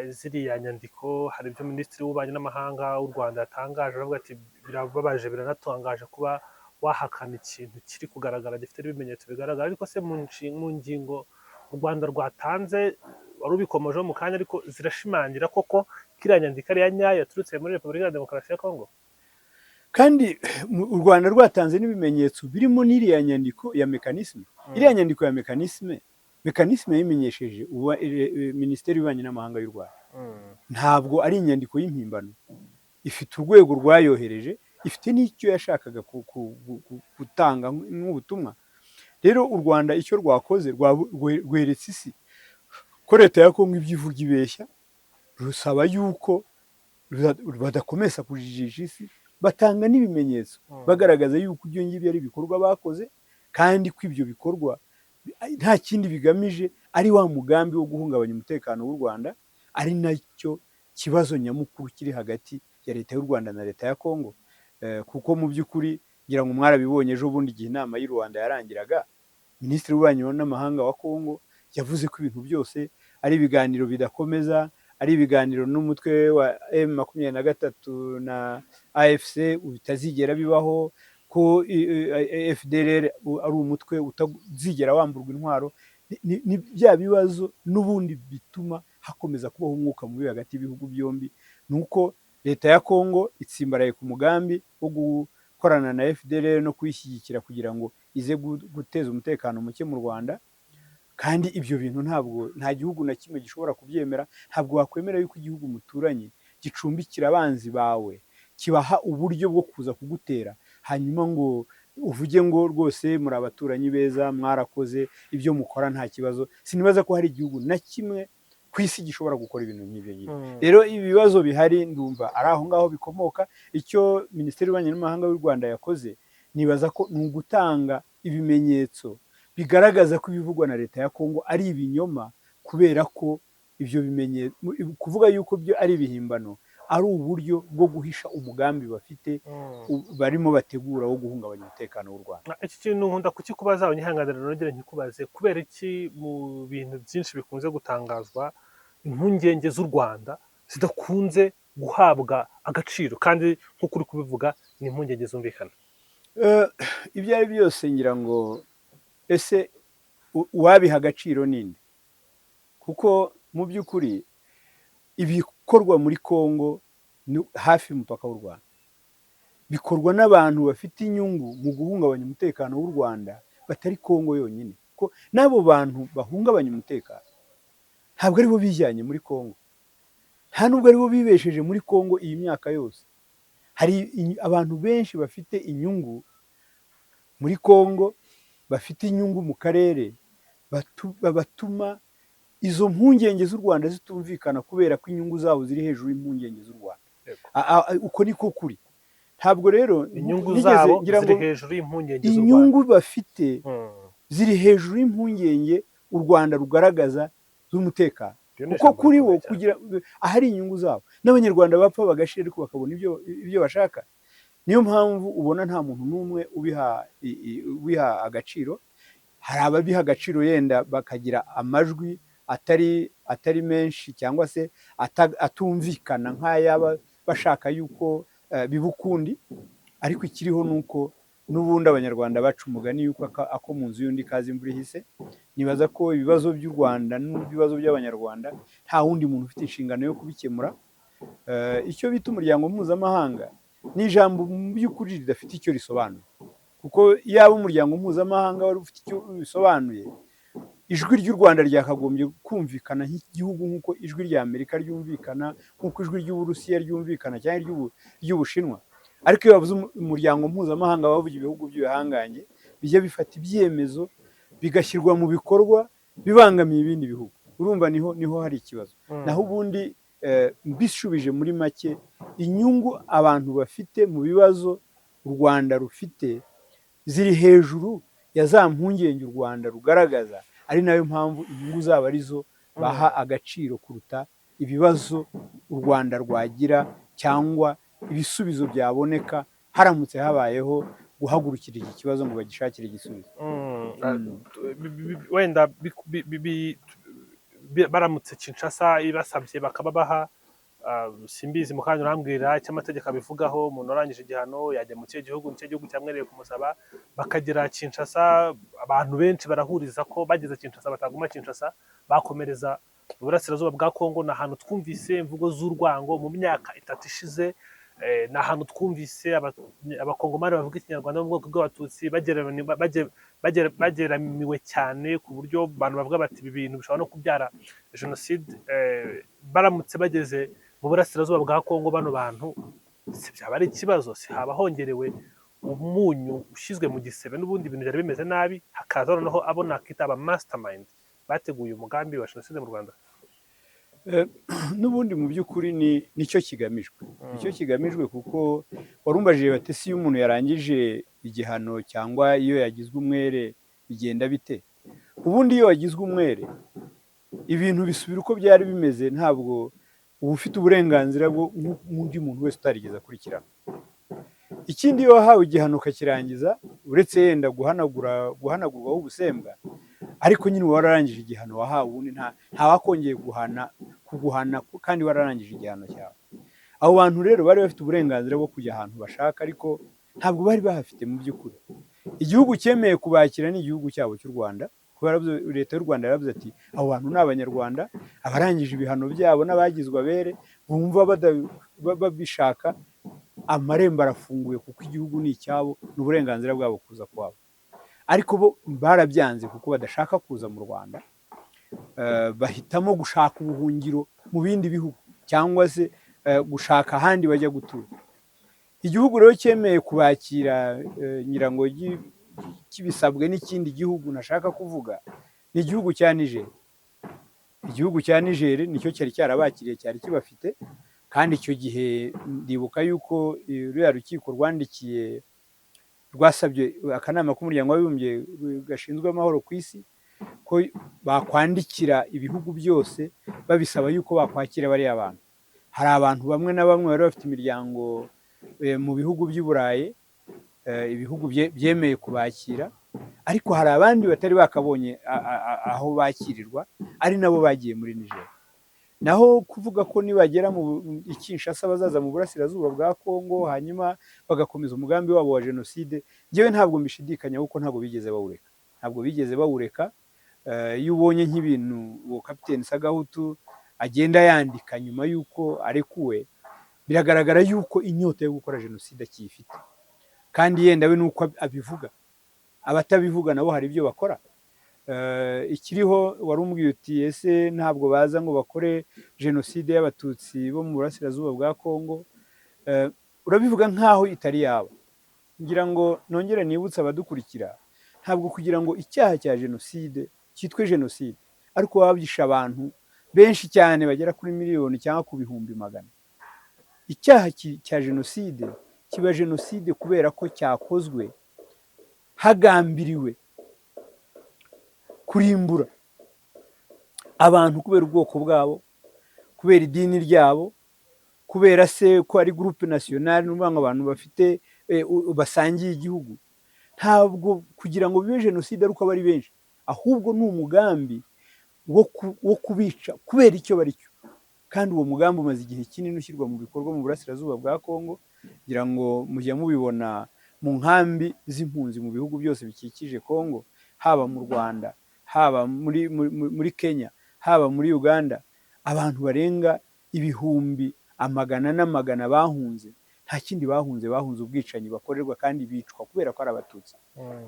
S2: ziriya nyandiko. Hari ibyo Minisitiri w'Ububanyi n'Amahanga w'u Rwanda yatangaje, aravuga ati: "Birababaje, biranatangaje kuba wahakana ikintu kiri kugaragara, gifite n'ibimenyetso bigaragara." Ariko se mu ngingo u Rwanda rwatanze, wari ubikomojeho mu kanya, ariko zirashimangira koko ko iriya nyandiko ari iya nyayo yaturutse muri Repubulika ya Demokarasi ya Kongo?
S1: Kandi u Rwanda rwatanze n'ibimenyetso birimo n'iriya nyandiko ya mécanisme. Iriya nyandiko ya mécanisme yayimenyesheje Minisiteri y'Ububanyi n'Amahanga y'u Rwanda. Ntabwo ari inyandiko y'impimbano, ifite urwego rwayohereje, ifite n'icyo yashakaga gutanga nk'ubutumwa. Rero u Rwanda icyo rwakoze, rweretse isi ko leta ya Kongo ibyo ivuga ibeshya, rusaba yuko badakomeza kujijisha isi, batanga n'ibimenyetso bagaragaza yuko ibyo ngibyo ari ibikorwa bakoze, kandi ko ibyo bikorwa nta kindi bigamije ari wa mugambi wo guhungabanya umutekano w'u Rwanda. ari nacyo kibazo nyamukuru kiri hagati ya leta y'u Rwanda na leta ya Kongo. Kuko mu by'ukuri ngira ngo mwarabibonye ejo bundi igihe inama y'u Rwanda yarangiraga, Minisitiri w'Ububanyi n'Amahanga wa Kongo yavuze ko ibintu byose ari ibiganiro bidakomeza, ari ibiganiro n'umutwe wa M23 na AFC bitazigera bibaho, ko FDLR ari umutwe utazigera wamburwa intwaro. Ni bya bibazo n'ubundi bituma hakomeza kubaho umwuka mubi hagati y'ibihugu byombi. Ni uko leta ya Kongo itsimbaraye ku mugambi wo gukorana na FDLR no kuyishyigikira kugira ngo ize guteza umutekano muke mu Rwanda, kandi ibyo bintu ntabwo nta gihugu na kimwe gishobora kubyemera. Ntabwo wakwemera yuko igihugu muturanye gicumbikira abanzi bawe, kibaha uburyo bwo kuza kugutera, hanyuma ngo uvuge ngo rwose muri abaturanyi beza, mwarakoze, ibyo mukora nta kibazo. Sinibaza ko hari igihugu na kimwe ku isi gishobora gukora ibintu nk'ibyo ngibyo. Rero ibibazo bihari ndumva ari aho ngaho bikomoka. Icyo Minisiteri y'Ububanyi n'Amahanga y'u Rwanda yakoze, nibaza ko ni ugutanga ibimenyetso bigaragaza ko ibivugwa na leta ya Kongo ari ibinyoma, kubera ko ibyo bimenyetso, kuvuga yuko byo ari ibihimbano, ari uburyo bwo guhisha umugambi bafite barimo bategura wo guhungabanya umutekano w'u Rwanda.
S2: Iki kintu nkunda kukikubaza, unyihanganira nongere nkikubaze: kubera iki mu bintu byinshi bikunze gutangazwa impungenge z'u Rwanda zidakunze guhabwa agaciro, kandi nk'uko uri kubivuga ni impungenge zumvikana?
S1: Ibyo ari byose ngira ngo ese uwabiha agaciro ninde? Kuko mu by'ukuri ibikorwa muri Kongo ni hafi y'umupaka w'u Rwanda bikorwa n'abantu bafite inyungu mu guhungabanya umutekano w'u Rwanda, batari Kongo yonyine, ko n'abo bantu bahungabanya umutekano ntabwo aribo bijyanye muri Kongo, nta nubwo aribo bibesheje muri Kongo iyi myaka yose. Hari abantu benshi bafite inyungu muri Kongo, bafite inyungu mu karere, batuma izo mpungenge z'u Rwanda zitumvikana, kubera ko inyungu zabo ziri hejuru y'impungenge z'u Rwanda. Uko niko kuri. Ntabwo rero
S2: inyungu
S1: nigeze
S2: zabo
S1: ngira
S2: ziri
S1: ngo
S2: hejuru y'impungenge z'u Rwanda.
S1: Inyungu bafite ziri hejuru y'impungenge u Rwanda rugaragaza z'umutekano,
S2: Iryo ni
S1: kuko
S2: ijambo
S1: kuri bo
S2: rikomeye cyane.
S1: kugira ahari inyungu zabo, n'Abanyarwanda bapfa bagashira ariko bakabona ibyo bashaka. Niyo mpamvu ubona nta muntu n'umwe ubiha agaciro. Hari ababiha agaciro yenda bakagira amajwi atari menshi cyangwa se atumvikana nk'ayaba bashaka yuko biba ukundi, ariko ikiriho ni uko n'ubundi Abanyarwanda baca umugani yuko ako mu nzu y'undi kaza imvura ihise. Nibaza ko ibibazo by'u Rwanda n'ibibazo by'Abanyarwanda nta wundi muntu ufite inshingano yo kubikemura. Icyo bita umuryango mpuzamahanga ni ijambo mu by'ukuri ridafite icyo risobanuye, kuko yaba umuryango mpuzamahanga wari ufite icyo bisobanuye, ijwi ry'u Rwanda ryakagombye kumvikana nk'igihugu, nk'uko ijwi rya Amerika ryumvikana, nk'uko ijwi ry'Uburusiya ryumvikana cyangwa iry'Ubushinwa. Ariko iyo bavuze umuryango mpuzamahanga, bavuga ibihugu by'ibihangange bijya bifata ibyemezo bigashyirwa mu bikorwa bibangamiye ibindi bihugu. Urumva niho hari ikibazo. Naho ubundi mbishubije muri make, inyungu abantu bafite mu bibazo u Rwanda rufite ziri hejuru ya za mpungenge u Rwanda rugaragaza, ari nayo mpamvu inyungu zabo arizo baha agaciro kuruta ibibazo u Rwanda rwagira cyangwa ibisubizo byaboneka haramutse habayeho guhagurukira iki kibazo ngo bagishakire igisubizo.
S2: Wenda baramutse Kinshasa ibasabye bakaba baha, simbizi, mu kanya urambwira icyo amategeko abivugaho, umuntu urangije igihano yajya mu kihe gihugu, nicyo gihugu cyamwemereye kumusaba, bakagera Kinshasa, abantu benshi barahuriza ko bageze Kinshasa bataguma Kinshasa, bakomereza mu burasirazuba bwa Kongo. Ni ahantu twumvise imvugo z'urwango mu myaka 3 ishize, ni ahantu twumvise Abakongomani bavuga Ikinyarwanda mu bwoko bw'Abatutsi bageramiwe cyane, ku buryo abantu bavuga bati ibi bintu bishobora no kubyara jenoside. Baramutse bageze mu burasirazuba bwa Kongo bano bantu, si byaba ari ikibazo? Si haba hongerewe umunyu ushyizwe mu gisebe n'ubundi ibintu byari bimeze nabi, hakaza noneho abo nakita aba mastermind bateguye umugambi wa jenoside mu Rwanda?
S1: N'ubundi mu by'ukuri ni nicyo kigamijwe, nicyo kigamijwe, kuko warumbajije bati si iyo umuntu yarangije igihano cyangwa iyo yagizwe umwere bigenda bite? Ubundi iyo wagizwe umwere Ibintu bisubira uko byari bimeze. Ntabwo uba ufite uburenganzira bwo nk'undi muntu wese utarigeze akurikirana. Ikindi, iyo wahawe igihano ukakirangiza, uretse yenda guhanagurwaho ubusembwa, ariko nyine uba wararangije igihano wahawe, ubundi ntawakongeye kuguhana kandi wararangije igihano cyawe. Abo bantu rero bari bafite uburenganzira bwo kujya ahantu bashaka, ariko ntabwo bari bahafite mu by'ukuri. Igihugu cyemeye kubakira ni igihugu cyabo cy'u Rwanda, kubera Leta y'u Rwanda yaravuze ati: "Abo bantu ni Abanyarwanda, abarangije ibihano byabo n'abagizwe abere bumva babishaka, amarembo arafunguye kuko igihugu ni icyabo, ni uburenganzira bwabo kuza kwabo." Ariko bo barabyanze kuko badashaka kuza mu Rwanda. Bahitamo gushaka ubuhungiro mu bindi bihugu cyangwa se gushaka ahandi bajya gutura. Igihugu rero cyemeye kubakira, ngira ngo kibisabwe n'ikindi gihugu ntashaka kuvuga, ni igihugu cya Niger. Igihugu cya Niger nicyo cyari cyarabakiriye, cyari kibafite. Kandi icyo gihe ndibuka yuko ruriya rukiko rwandikiye, rwasabye akanama k'Umuryango w'Abibumbye gashinzwe amahoro ku isi ko bakwandikira ibihugu byose babisaba yuko bakwakira bariya bantu. Hari abantu bamwe na bamwe bari bafite imiryango mu bihugu by'i Burayi, ibihugu byemeye kubakira, ariko hari abandi batari bakabonye aho bakirirwa, ari nabo bagiye muri Niger. Naho kuvuga ko nibagera mu i Kinshasa bazaza mu burasirazuba bwa Kongo, hanyuma bagakomeza umugambi wabo wa jenoside, njyewe ntabwo mbishidikanya, kuko ntabwo bigeze bawureka, ntabwo bigeze bawureka. Iyo ubonye nk'ibintu uwo kapiteni Sagahutu agenda yandika nyuma y'uko arekuwe, biragaragara yuko inyota yo gukora jenoside akiyifite. Kandi yenda we nuko abivuga, abatabivuga nabo hari ibyo bakora. Ikiriho, wari umbwiye uti: "Ese ntabwo baza ngo bakore jenoside y'Abatutsi bo mu burasirazuba bwa Kongo?" Urabivuga nk'aho itari yabo. Ngira ngo nongere nibutse abadukurikira, ntabwo kugira ngo icyaha cya jenoside cyitwe jenoside ariko baba bishe abantu benshi cyane bagera kuri miliyoni cyangwa ku bihumbi magana. Icyaha cya jenoside kiba jenoside kubera ko cyakozwe hagambiriwe kurimbura abantu kubera ubwoko bwabo, kubera idini ryabo, kubera se ko ari groupe national, ni ukuvuga ngo abantu bafite basangiye igihugu. Ntabwo kugira ngo bibe jenoside ari uko aba ari benshi, ahubwo ni umugambi wo kubica kubera icyo bari cyo. Kandi uwo mugambi umaze igihe kinini ushyirwa mu bikorwa mu burasirazuba bwa Kongo. Ngira ngo mujya mubibona mu nkambi z'impunzi mu bihugu byose bikikije Kongo, haba mu Rwanda, haba muri Kenya, haba muri Uganda. Abantu barenga ibihumbi amagana n'amagana bahunze, nta kindi bahunze, bahunze ubwicanyi bakorerwa, kandi bicwa kubera ko ari Abatutsi.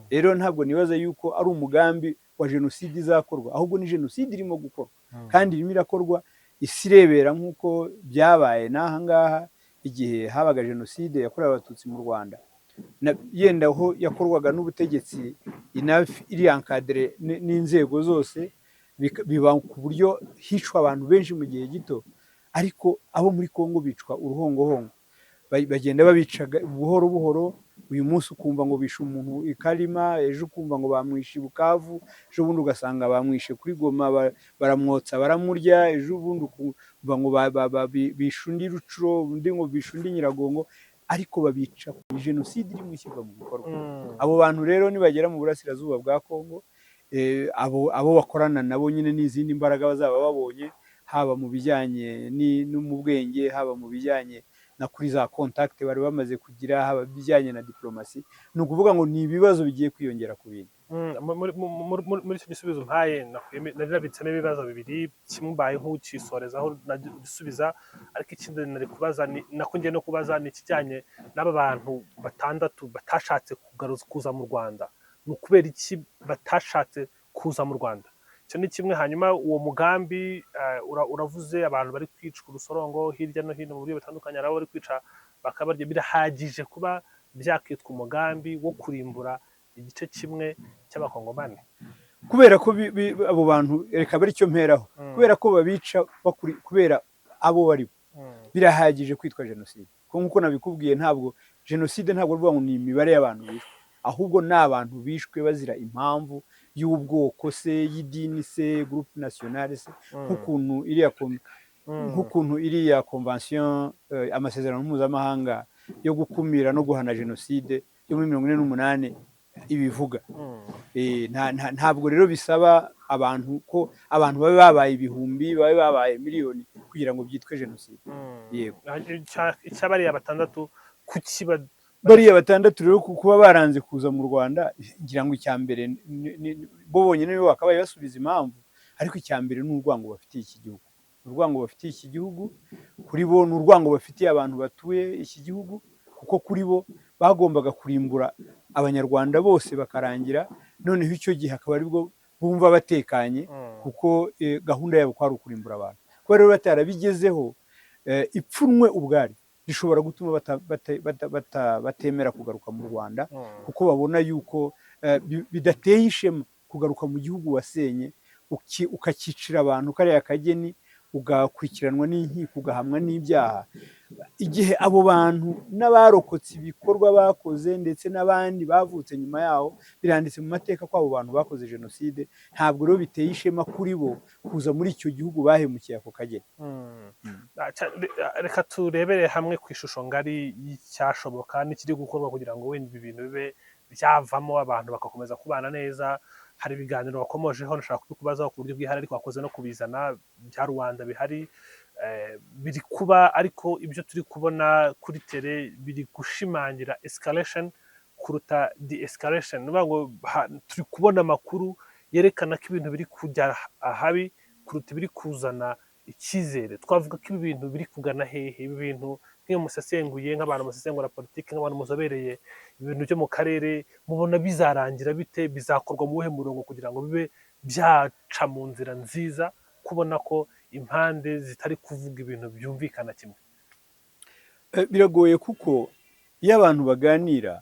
S1: Rero ntabwo nibaza yuko ari umugambi wa jenoside izakorwa, ahubwo ni jenoside irimo gukorwa, kandi irimo irakorwa isi irebera, nk'uko byabaye n'aha ngaha igihe habaga jenoside yakorewe Abatutsi mu Rwanda. Yenda aho yakorwaga n'ubutegetsi iri encadré n'inzego zose, biba ku buryo hicwa abantu benshi mu gihe gito, ariko abo muri Kongo bicwa uruhongohongo. Bagenda babica buhoro buhoro. Uyu munsi ukumva ngo bishe umuntu i Kalima, ejo ukumva ngo bamwishe i Bukavu, ejo bundi ugasanga bamwishe kuri Goma, baramwotsa baramurya, ejo bundi ukumva ngo bishe undi Rutshuru, undi ngo bishe undi Nyiragongo, ariko babica. Ni jenoside irimo ishyirwa mu bikorwa. Abo bantu rero nibagera mu burasirazuba bwa Kongo, abo bakorana nabo nyine n'izindi mbaraga bazaba babonye, haba mu bijyanye no mu bwenge, haba mu bijyanye na kuri za contact bari bamaze kugira, haba ibijyanye na diplomasi, ni ukuvuga ngo ni ibibazo bigiye kwiyongera ku bindi.
S2: Muri icyo gisubizo mpaye nari nabitsemo ibibazo bibiri. Kimwe mbaye nk'ukisorezaho gisubiza, ariko ikindi nari kubaza, nako ngiye no kubaza, ni ikijyanye n'aba bantu batandatu batashatse kuza mu Rwanda. Ni ukubera iki batashatse kuza mu Rwanda? Icyo ni kimwe. Hanyuma uwo mugambi, uravuze abantu bari kwicwa urusorongo hirya no hino mu buryo butandukanye, hari abo bari kwica bakabarya, birahagije kuba byakitwa umugambi wo kurimbura igice kimwe cy'Abakongomani?
S1: Kubera ko abo bantu, reka bari icyo mperaho, kubera ko babica kubera abo bari bo, birahagije kwitwa jenoside. Kuko nk'uko nabikubwiye, ntabwo jenoside, ntabwo ruvuga ngo ni imibare y'abantu bishwe. Ahubwo ni abantu bishwe bazira impamvu y'ubwoko se, y'idini se, groupe nationale se, nk'ukuntu iriya convention, amasezerano mpuzamahanga yo gukumira no guhana jenoside yo muri 48 ibivuga. Ntabwo rero bisaba abantu ko abantu babe babaye ibihumbi, babe babaye miliyoni kugira ngo byitwe jenoside. Yego.
S2: Icyabariya batandatu kuki
S1: Bariya batandatu rero, kuba baranze kuza mu Rwanda, ngira ngo icya mbere bo bonyine nibo bakabaye basubiza impamvu, ariko icya mbere ni urwango bafitiye iki gihugu. Urwango bafitiye iki gihugu, kuri bo ni urwango bafitiye abantu batuye iki gihugu, kuko kuri bo bagombaga kurimbura Abanyarwanda bose bakarangira, noneho icyo gihe akaba aribwo bumva batekanye, kuko gahunda yabo kwari ukurimbura abantu. Kuba rero batarabigezeho, ipfunwe ubwaryo rishobora gutuma batemera kugaruka mu Rwanda, kuko babona yuko bidateye ishema kugaruka mu gihugu wasenye, ukakicira abantu kariya kageni, ugakurikiranwa n'inkiko, ugahamwa n'ibyaha. Igihe abo bantu n'abarokotse ibikorwa bakoze ndetse n'abandi bavutse nyuma yaho, biranditse mu mateka ko abo bantu bakoze jenoside. Ntabwo rero biteye ishema kuri bo kuza muri icyo gihugu bahemukiye ako kageni.
S2: Reka turebere hamwe ku ishusho ngari y'icyashoboka n'ikiri gukorwa kugira ngo wenda ibi bintu bibe byavamo, abantu bagakomeza kubana neza. Hari ibiganiro wakomojeho, nashaka kubikubazaho ku buryo bwihariye, ariko wakoze no kubizana bya Rwanda bihari, biri kuba, ariko ibyo turi kubona kuri terrain biri gushimangira escalation kuruta de-escalation. Ni ukuvuga ngo turi kubona amakuru yerekana ko ibintu biri kujya ahabi kuruta ibiri kuzana icyizere. Twavuga ko ibi bintu biri kugana hehe? Ibi bintu nk'iyo musesenguye, nk'abantu musesengura politiki, nk'abantu muzobereye ibintu byo mu karere, mubona bizarangira bite? Bizakorwa mu wuhe murongo kugira ngo bibe byaca mu nzira nziza, kubona ko impande zitari kuvuga ibintu byumvikana kimwe?
S1: Biragoye, kuko iyo abantu baganira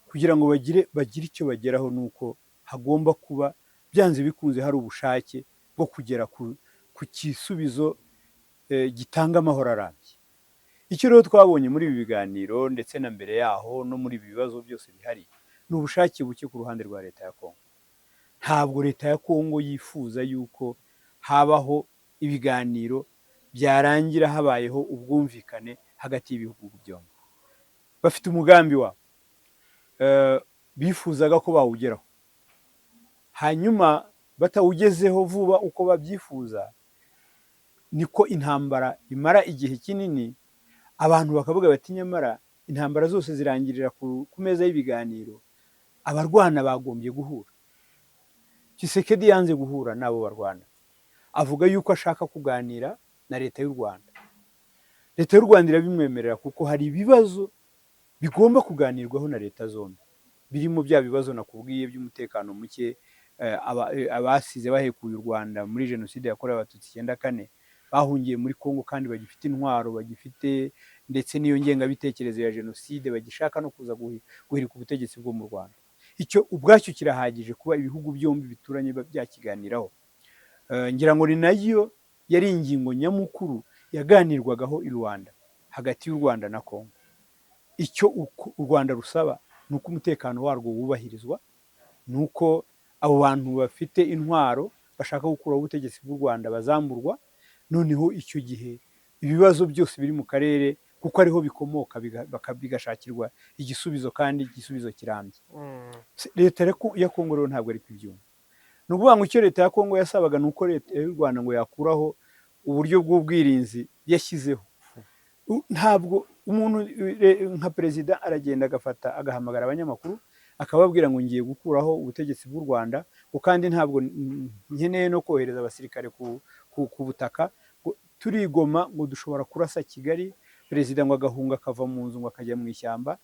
S1: kugira ngo bagire icyo bageraho, ni uko hagomba kuba byanze bikunze hari ubushake bwo kugera ku gisubizo gitanga amahoro arambye. Icyo rero twabonye muri ibi biganiro ndetse na mbere yaho no muri ibi bibazo byose bihari, ni ubushake buke ku ruhande rwa leta ya Kongo. Ntabwo leta ya Kongo yifuza yuko habaho ibiganiro byarangira habayeho ubwumvikane hagati y'ibihugu byombi. Bafite umugambi wabo, bifuzaga ko bawugeraho, hanyuma batawugezeho vuba uko babyifuza, niko intambara imara igihe kinini. Abantu bakavuga bati: "Nyamara intambara zose zirangirira ku meza y'ibiganiro, abarwana bagombye guhura." Tshisekedi yanze guhura n'abo barwana, avuga yuko ashaka kuganira na leta y'u Rwanda. Leta y'u Rwanda irabimwemerera, kuko hari ibibazo bigomba kuganirwaho na leta zombi, birimo bya bibazo nakubwiye by'umutekano muke, abasize bahekuye u Rwanda muri jenoside yakorewe Abatutsi 94 bahungiye muri Kongo kandi bagifite intwaro, bagifite ndetse n'iyo ngengabitekerezo ya jenoside, bagishaka no kuza guhirika ubutegetsi bwo mu Rwanda. Icyo ubwacyo kirahagije kuba ibihugu byombi bituranye byakiganiraho. Ngira ngo ni nayo yari ingingo nyamukuru yaganirwagaho i Rwanda hagati y'u Rwanda na Kongo. Icyo u Rwanda rusaba ni uko umutekano warwo wubahirizwa, ni uko abo bantu bafite intwaro bashaka gukuraho ubutegetsi bw'u Rwanda bazamburwa, noneho icyo gihe ibibazo byose biri mu karere, kuko ariho bikomoka, bigashakirwa igisubizo kandi igisubizo kirambye. Leta ya Kongo rero ntabwo ari kubyumva. Ni ukuvuga ngo icyo leta ya Kongo yasabaga ni uko leta y'u Rwanda ngo yakuraho uburyo bw'ubwirinzi yashyizeho. Ntabwo umuntu nka perezida aragenda agafata agahamagara abanyamakuru akababwira ngo ngiye gukuraho ubutegetsi bw'u Rwanda, ngo kandi ntabwo nkeneye no kohereza abasirikare ku butaka, ngo turigoma, ngo dushobora kurasa Kigali, perezida ngo agahunga akava mu nzu ngo akajya mu ishyamba.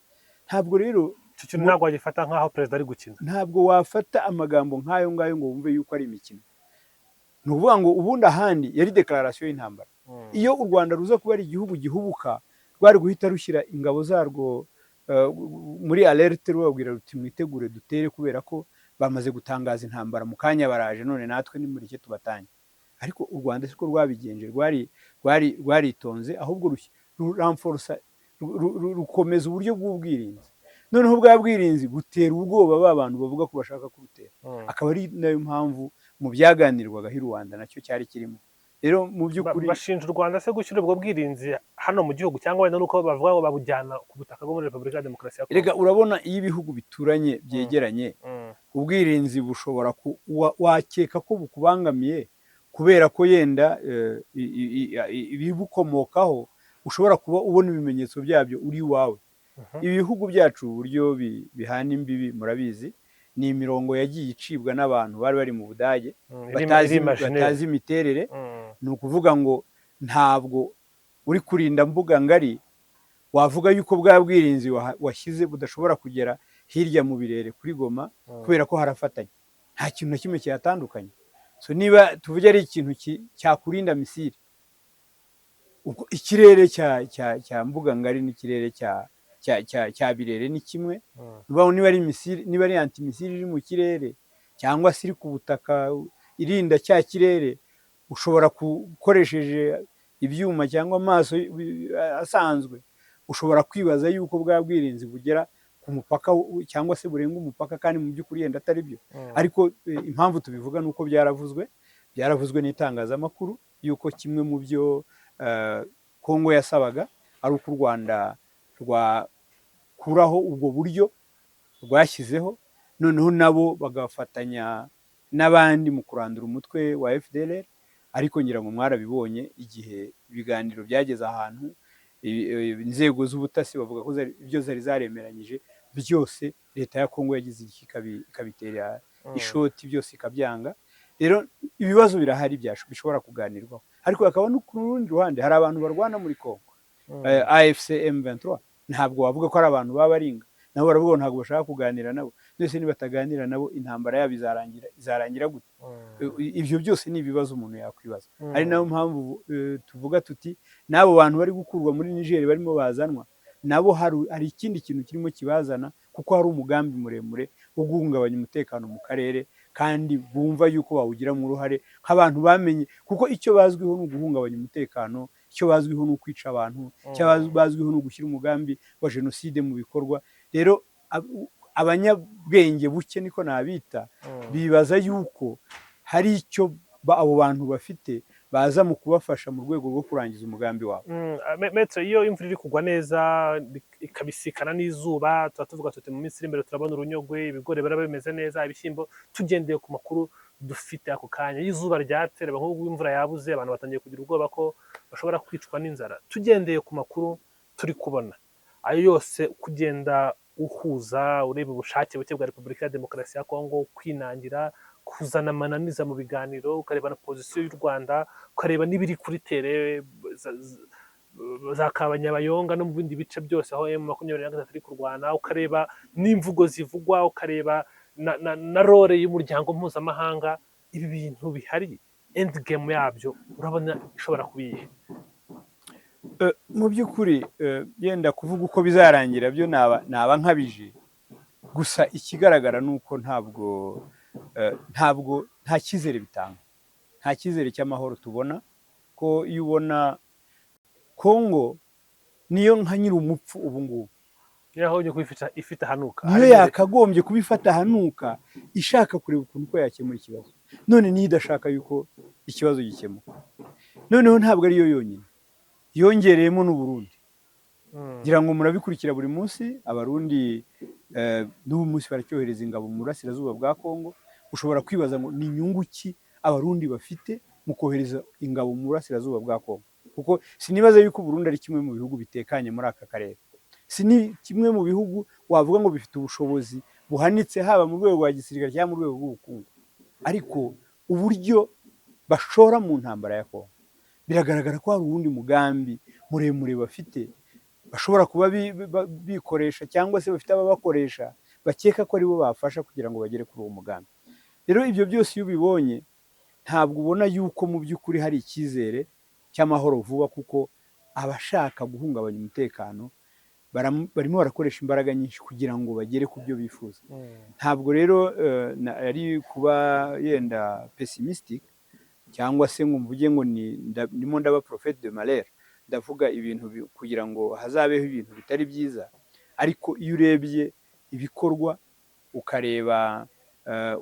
S1: Ntabwo rero
S2: Icyo kintu ntabwo wagifata nk'aho perezida ari gukina.
S1: Ntabwo wafata amagambo nk'ayo ngayo ngo wumve yuko ari imikino. Ni ukuvuga ngo ubundi ahandi yari déclaration y'intambara. Iyo u Rwanda ruza kuba ari igihugu gihubuka, rwari guhita rushyira ingabo zarwo muri alerte, rubabwira ruti: "Mwitegure dutere, kubera ko bamaze gutangaza intambara, mu kanya baraje, none natwe nimureke tubatange." Ariko u Rwanda siko rwabigenje, rwaritonze, ahubwo ruramforosa, rukomeza uburyo bw'ubwirinzi. Noneho bwa bwirinzi butera ubwoba ba bantu bavuga ko bashaka kubutera. Akaba ari nayo mpamvu mu byaganirwaga i Rwanda nacyo cyari kirimo. Rero mu by'ukuri
S2: Bashinja u Rwanda se gushyira ubwo bwirinzi hano mu gihugu, cyangwa wenda nuko bavuga ngo babujyana ku butaka bwo muri Repubulika ya Demokarasi ya Kongo?
S1: Rega urabona, iyo ibihugu bituranye byegeranye, ubwirinzi bushobora wakeka ko bukubangamiye kubera ko yenda ibibukomokaho ushobora kuba ubona ibimenyetso byabyo uri iwawe. Ibihugu byacu uburyo bihana imbibi murabizi, ni imirongo yagiye icibwa n'abantu bari bari mu Budage
S2: Iri imaginaire.
S1: batazi imiterere. Ni ukuvuga ngo ntabwo uri kurinda mbuga ngari wavuga yuko bwa bwirinzi washyize budashobora kugera hirya mu birere kuri Goma, kubera ko harafatanye, nta kintu na kimwe kihatandukanye. So niba tuvuge ari ikintu cyakurinda missile, ubwo ikirere cya mbuga ngari n'ikirere cya birere ni kimwe. Niba ari missile, niba ari antimissile iri mu kirere cyangwa se iri ku butaka irinda cya kirere, ushobora gukoresheje ibyuma cyangwa amaso asanzwe, ushobora kwibaza yuko bwa bwirinzi bugera ku mupaka cyangwa se burenga umupaka, kandi mu by'ukuri yenda atari byo. Ariko impamvu tubivuga ni uko byaravuzwe n'itangazamakuru yuko kimwe mu byo Kongo yasabaga ari uko u Rwanda rwakuraho ubwo buryo rwashyizeho, noneho nabo bagafatanya n'abandi mu kurandura umutwe wa FDLR. Ariko ngira ngo mwarabibonye igihe ibiganiro byageze ahantu, inzego z'ubutasi bavuga ko ibyo zari zaremeranyije byose, leta ya Kongo yagize iki, ikabitera ishoti byose ikabyanga. Rero ibibazo birahari bishobora kuganirwaho, ariko hakaba no ku rundi ruhande hari abantu barwana muri Kongo. AFC M23 ntabwo wavuga ko ari abantu baba baringa, nabo baravuga ngo ntabwo bashaka kuganira nabo. Ndetse nibataganira nabo, intambara yabo izarangira gute? Ibyo byose ni ibibazo umuntu yakwibaza. Ari nayo mpamvu tuvuga tuti n'abo bantu bari gukurwa muri Niger barimo bazanwa nabo, hari ikindi kintu kirimo kibazana, kuko hari umugambi muremure wo guhungabanya umutekano mu karere, kandi bumva yuko bawugiramo uruhare nk'abantu bamenye, kuko icyo bazwiho ni uguhungabanya umutekano, icyo bazwiho ni ukwica abantu, icyo bazwiho ni ugushyira umugambi wa jenoside mu bikorwa. Rero abanyabwenge buke, niko nabita, bibaza yuko hari icyo abo bantu bafite baza mu kubafasha mu rwego rwo kurangiza umugambi wabo.
S2: Maître, iyo imvura iri kugwa neza ikabisikana n'izuba, tuba tuvuga tuti mu minsi iri imbere turabona urunyogwe, ibigori biraba bimeze neza, ibishyimbo, tugendeye ku makuru dufite ako kanya. Iyo izuba ryatse, reba nk'ubu imvura yabuze, abantu batangiye kugira ubwoba ko bashobora kwicwa n'inzara. Tugendeye ku makuru turi kubona ayo yose, kugenda uhuza, ureba ubushake buke bwa Repubulika ya Demokarasi ya Kongo, kwinangira, kuzana amananiza mu biganiro, ukareba na position y'u Rwanda, ukareba n'ibiri kuri terrain za Kabanyabayonga no mu bindi bice byose aho M23 iri kurwana, ukareba n'imvugo zivugwa, ukareba na role y'umuryango mpuzamahanga, ibi bintu bihari, end game yabyo urabona ishobora kuba iyihe?
S1: Mu by'ukuri yenda kuvuga uko bizarangira byo naba nkabije. Gusa ikigaragara ni uko ntabwo nta cyizere bitanga, nta cyizere cy'amahoro tubona, ko iyo ubona Kongo niyo nka nyiri umupfu ubu ngubu.
S2: Niyo aho kuba ifite ahanuka.
S1: Niyo yakagombye kuba ifata ahanuka, ishaka kureba ukuntu uko yakemura ikibazo, none niyo idashaka yuko ikibazo gikemuka. Noneho ntabwo ariyo yonyine, yongereyemo n'Uburundi. Ngira ngo murabikurikira buri munsi, Abarundi n'ubu munsi baracyohereza ingabo mu burasirazuba bwa Kongo. Ushobora kwibaza ngo ni inyungu ki Abarundi bafite mu kohereza ingabo mu burasirazuba bwa Kongo, kuko sinibaza yuko Uburundi ari kimwe mu bihugu bitekanye muri aka karere, si ni kimwe mu bihugu wavuga ngo bifite ubushobozi buhanitse, haba mu rwego rwa gisirikare cyangwa mu rwego rw'ubukungu. Ariko uburyo bashora mu ntambara ya Kongo, biragaragara ko hari uwundi mugambi muremure bafite, bashobora kuba bikoresha cyangwa se bafite ababakoresha bakeka ko aribo bafasha kugira ngo bagere kuri uwo mugambi. Rero ibyo byose iyo ubibonye, ntabwo ubona yuko mu by'ukuri hari icyizere cy'amahoro vuba, kuko abashaka guhungabanya umutekano barimo barakoresha imbaraga nyinshi kugira ngo bagere ku byo bifuza. Ntabwo rero ari kuba yenda pessimistic cyangwa se ngo mvuge ngo ndimo ndaba prophète de malheur, ndavuga ibintu kugira ngo hazabeho ibintu bitari byiza. Ariko iyo urebye ibikorwa, ukareba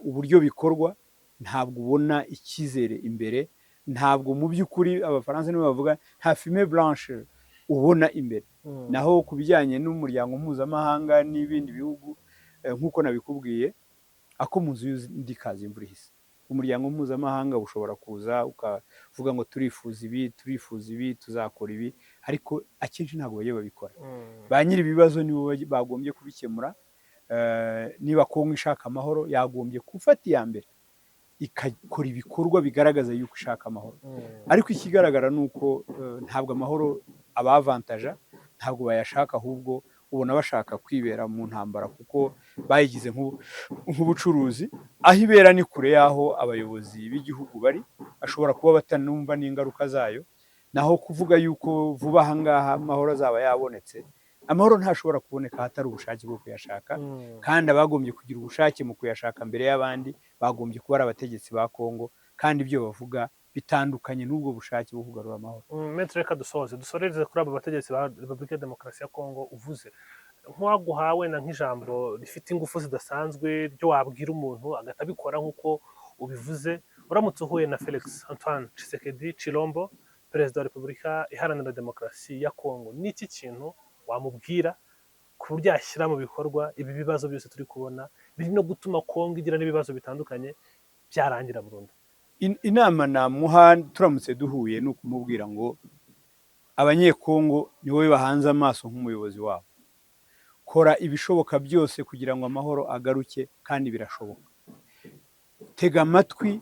S1: uburyo bikorwa, ntabwo ubona icyizere imbere. Ntabwo mu by'ukuri, Abafaransa nibo bavuga, nta fumée blanche ubona imbere. Naho ku bijyanye n'umuryango mpuzamahanga n'ibindi bihugu, nk'uko nabikubwiye, ako mu nzu y'undi kaza imvura ihise. Umuryango mpuzamahanga ushobora kuza ukavuga ngo turifuza ibi, turifuza ibi, tuzakora ibi, ariko akenshi ntabwo bajya babikora. Ba nyiri ibibazo nibo bagombye kubikemura. Niba Kongo ishaka amahoro, yagombye gufata iya mbere ikakora ibikorwa bigaragaza yuko ishaka amahoro. Ariko ikigaragara ni uko ntabwo amahoro abavantaja, ntabwo bayashaka, ahubwo ubona bashaka kwibera mu ntambara kuko bayigize nk'ubucuruzi. Aho ibera ni kure y'aho abayobozi b'igihugu bari, bashobora kuba batanumva n'ingaruka zayo. Naho kuvuga yuko vuba aha ngaha amahoro azaba yabonetse, amahoro ntashobora kuboneka ahatari ubushake bwo kuyashaka. Kandi abagombye kugira ubushake mu kuyashaka mbere y'abandi bagombye kuba ari abategetsi ba Kongo, kandi ibyo bavuga bitandukanye n'ubwo bushake bwo kugarura amahoro.
S2: Maître, reka dusoze, dusoreze kuri abo bategetsi ba Repubulika ya Demokarasi ya Kongo uvuze. Nk'uwaguha wenda nk'ijambo rifite ingufu zidasanzwe ryo wabwira umuntu agahita abikora nk'uko ubivuze, uramutse uhuye na Felix Antoine Tshisekedi Tshilombo, perezida wa Repubulika Iharanira Demokarasi ya Kongo, n'iki kintu wamubwira ku buryo yashyira mu bikorwa ibi bibazo byose turi kubona biri no gutuma Kongo igira n'ibibazo bitandukanye byarangira burundu?
S1: Inama namuha turamutse duhuye ni ukumubwira ngo Abanyekongo ni wowe bahanze amaso nk'umuyobozi wabo, kora ibishoboka byose kugira ngo amahoro agaruke, kandi birashoboka. Tega amatwi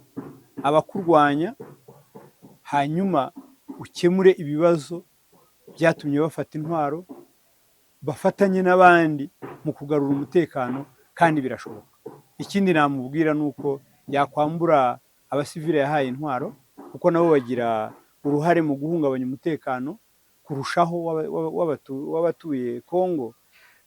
S1: abakurwanya, hanyuma ukemure ibibazo byatumye bafata intwaro, bafatanye n'abandi mu kugarura umutekano, kandi birashoboka. Ikindi namubwira ni uko yakwambura abasivile yahaye intwaro, kuko nabo bagira uruhare mu guhungabanya umutekano kurushaho w'abatuye Kongo.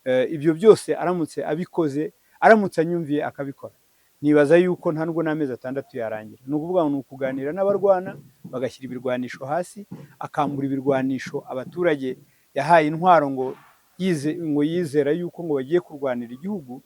S1: Ibyo byose aramutse abikoze, aramutse anyumviye akabikora, nibaza yuko nta nubwo n'amezi 6 yarangira. Ni ukuvuga ngo ni ukuganira n'abarwana bagashyira ibirwanisho hasi, akambura ibirwanisho abaturage yahaye intwaro ngo yizera yuko ngo bagiye kurwanira igihugu,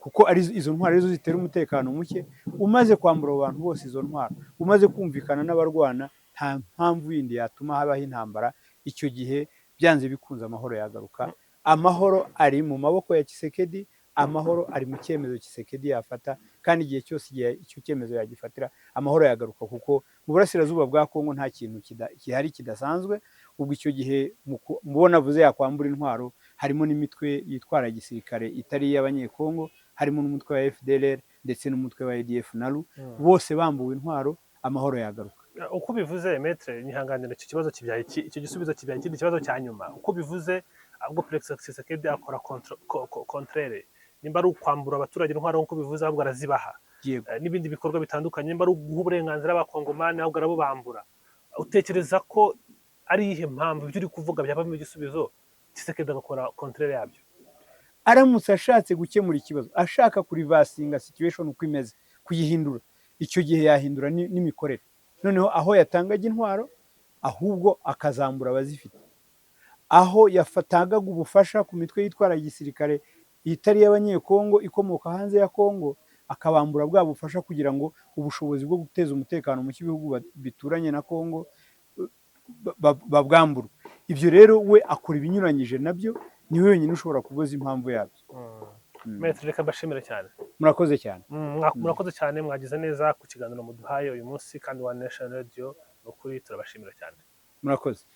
S1: kuko ari izo ntwaro arizo zitera umutekano muke. Umaze kwambura abo bantu bose izo ntwaro, umaze kumvikana n'abarwana, nta mpamvu yindi yatuma habaho intambara. Icyo gihe byanze bikunze amahoro yagaruka. Amahoro ari mu maboko ya Tshisekedi, amahoro ari mu cyemezo Tshisekedi yafata, kandi igihe cyose, igihe icyo cyemezo yagifatira, amahoro yagaruka, kuko mu burasirazuba bwa Kongo nta kintu gihari kidasanzwe. Ubwo icyo gihe mubona avuze yakwambura intwaro, harimo n'imitwe yitwara gisirikare itari iy'Abanyekongo, harimo n'umutwe wa FDLR ndetse n'umutwe wa ADF NALU. Bose bambuwe intwaro, amahoro yagaruka.
S2: Uko ubivuze, maître, nyihanganira, icyo kibazo kibyaye iki, icyo gisubizo kibyaye ikindi kibazo cya nyuma. Uko ubivuze, ahubwo Felix Tshisekedi akora contraire. Nimba ari ukwambura abaturage intwaro nk'uko ubivuze, ahubwo arazibaha.
S1: Yego.
S2: N'ibindi bikorwa bitandukanye, nimba ari uguha uburenganzira abakongomani, ahubwo arabubambura. Utekereza ko ari iyihe mpamvu ibyo uri kuvuga byavamo igisubizo, Tshisekedi agakora contraire yabyo?
S1: Aramutse ashatse gukemura ikibazo, ashaka kureversinga situation uko imeze, kuyihindura, icyo gihe yahindura n'imikorere. Noneho aho yatangaga intwaro, ahubwo akazambura abazifite. Aho yafatangaga ubufasha ku mitwe yitwara gisirikare itari iy'Abanyekongo ikomoka hanze ya Kongo, akabambura bwa bufasha kugira ngo ubushobozi bwo guteza umutekano muke ibihugu bituranye na Kongo babwamburwe. Ibyo rero we akora ibinyuranyije nabyo, niwe wenyine ushobora kubaza impamvu yabyo.
S2: Maître, reka mbashimire cyane.
S1: Murakoze cyane.
S2: Murakoze cyane, mwagize neza ku kiganiro muduhaye uyu munsi, kandi One Nation Radio ni ukuri turabashimira cyane.
S1: Murakoze.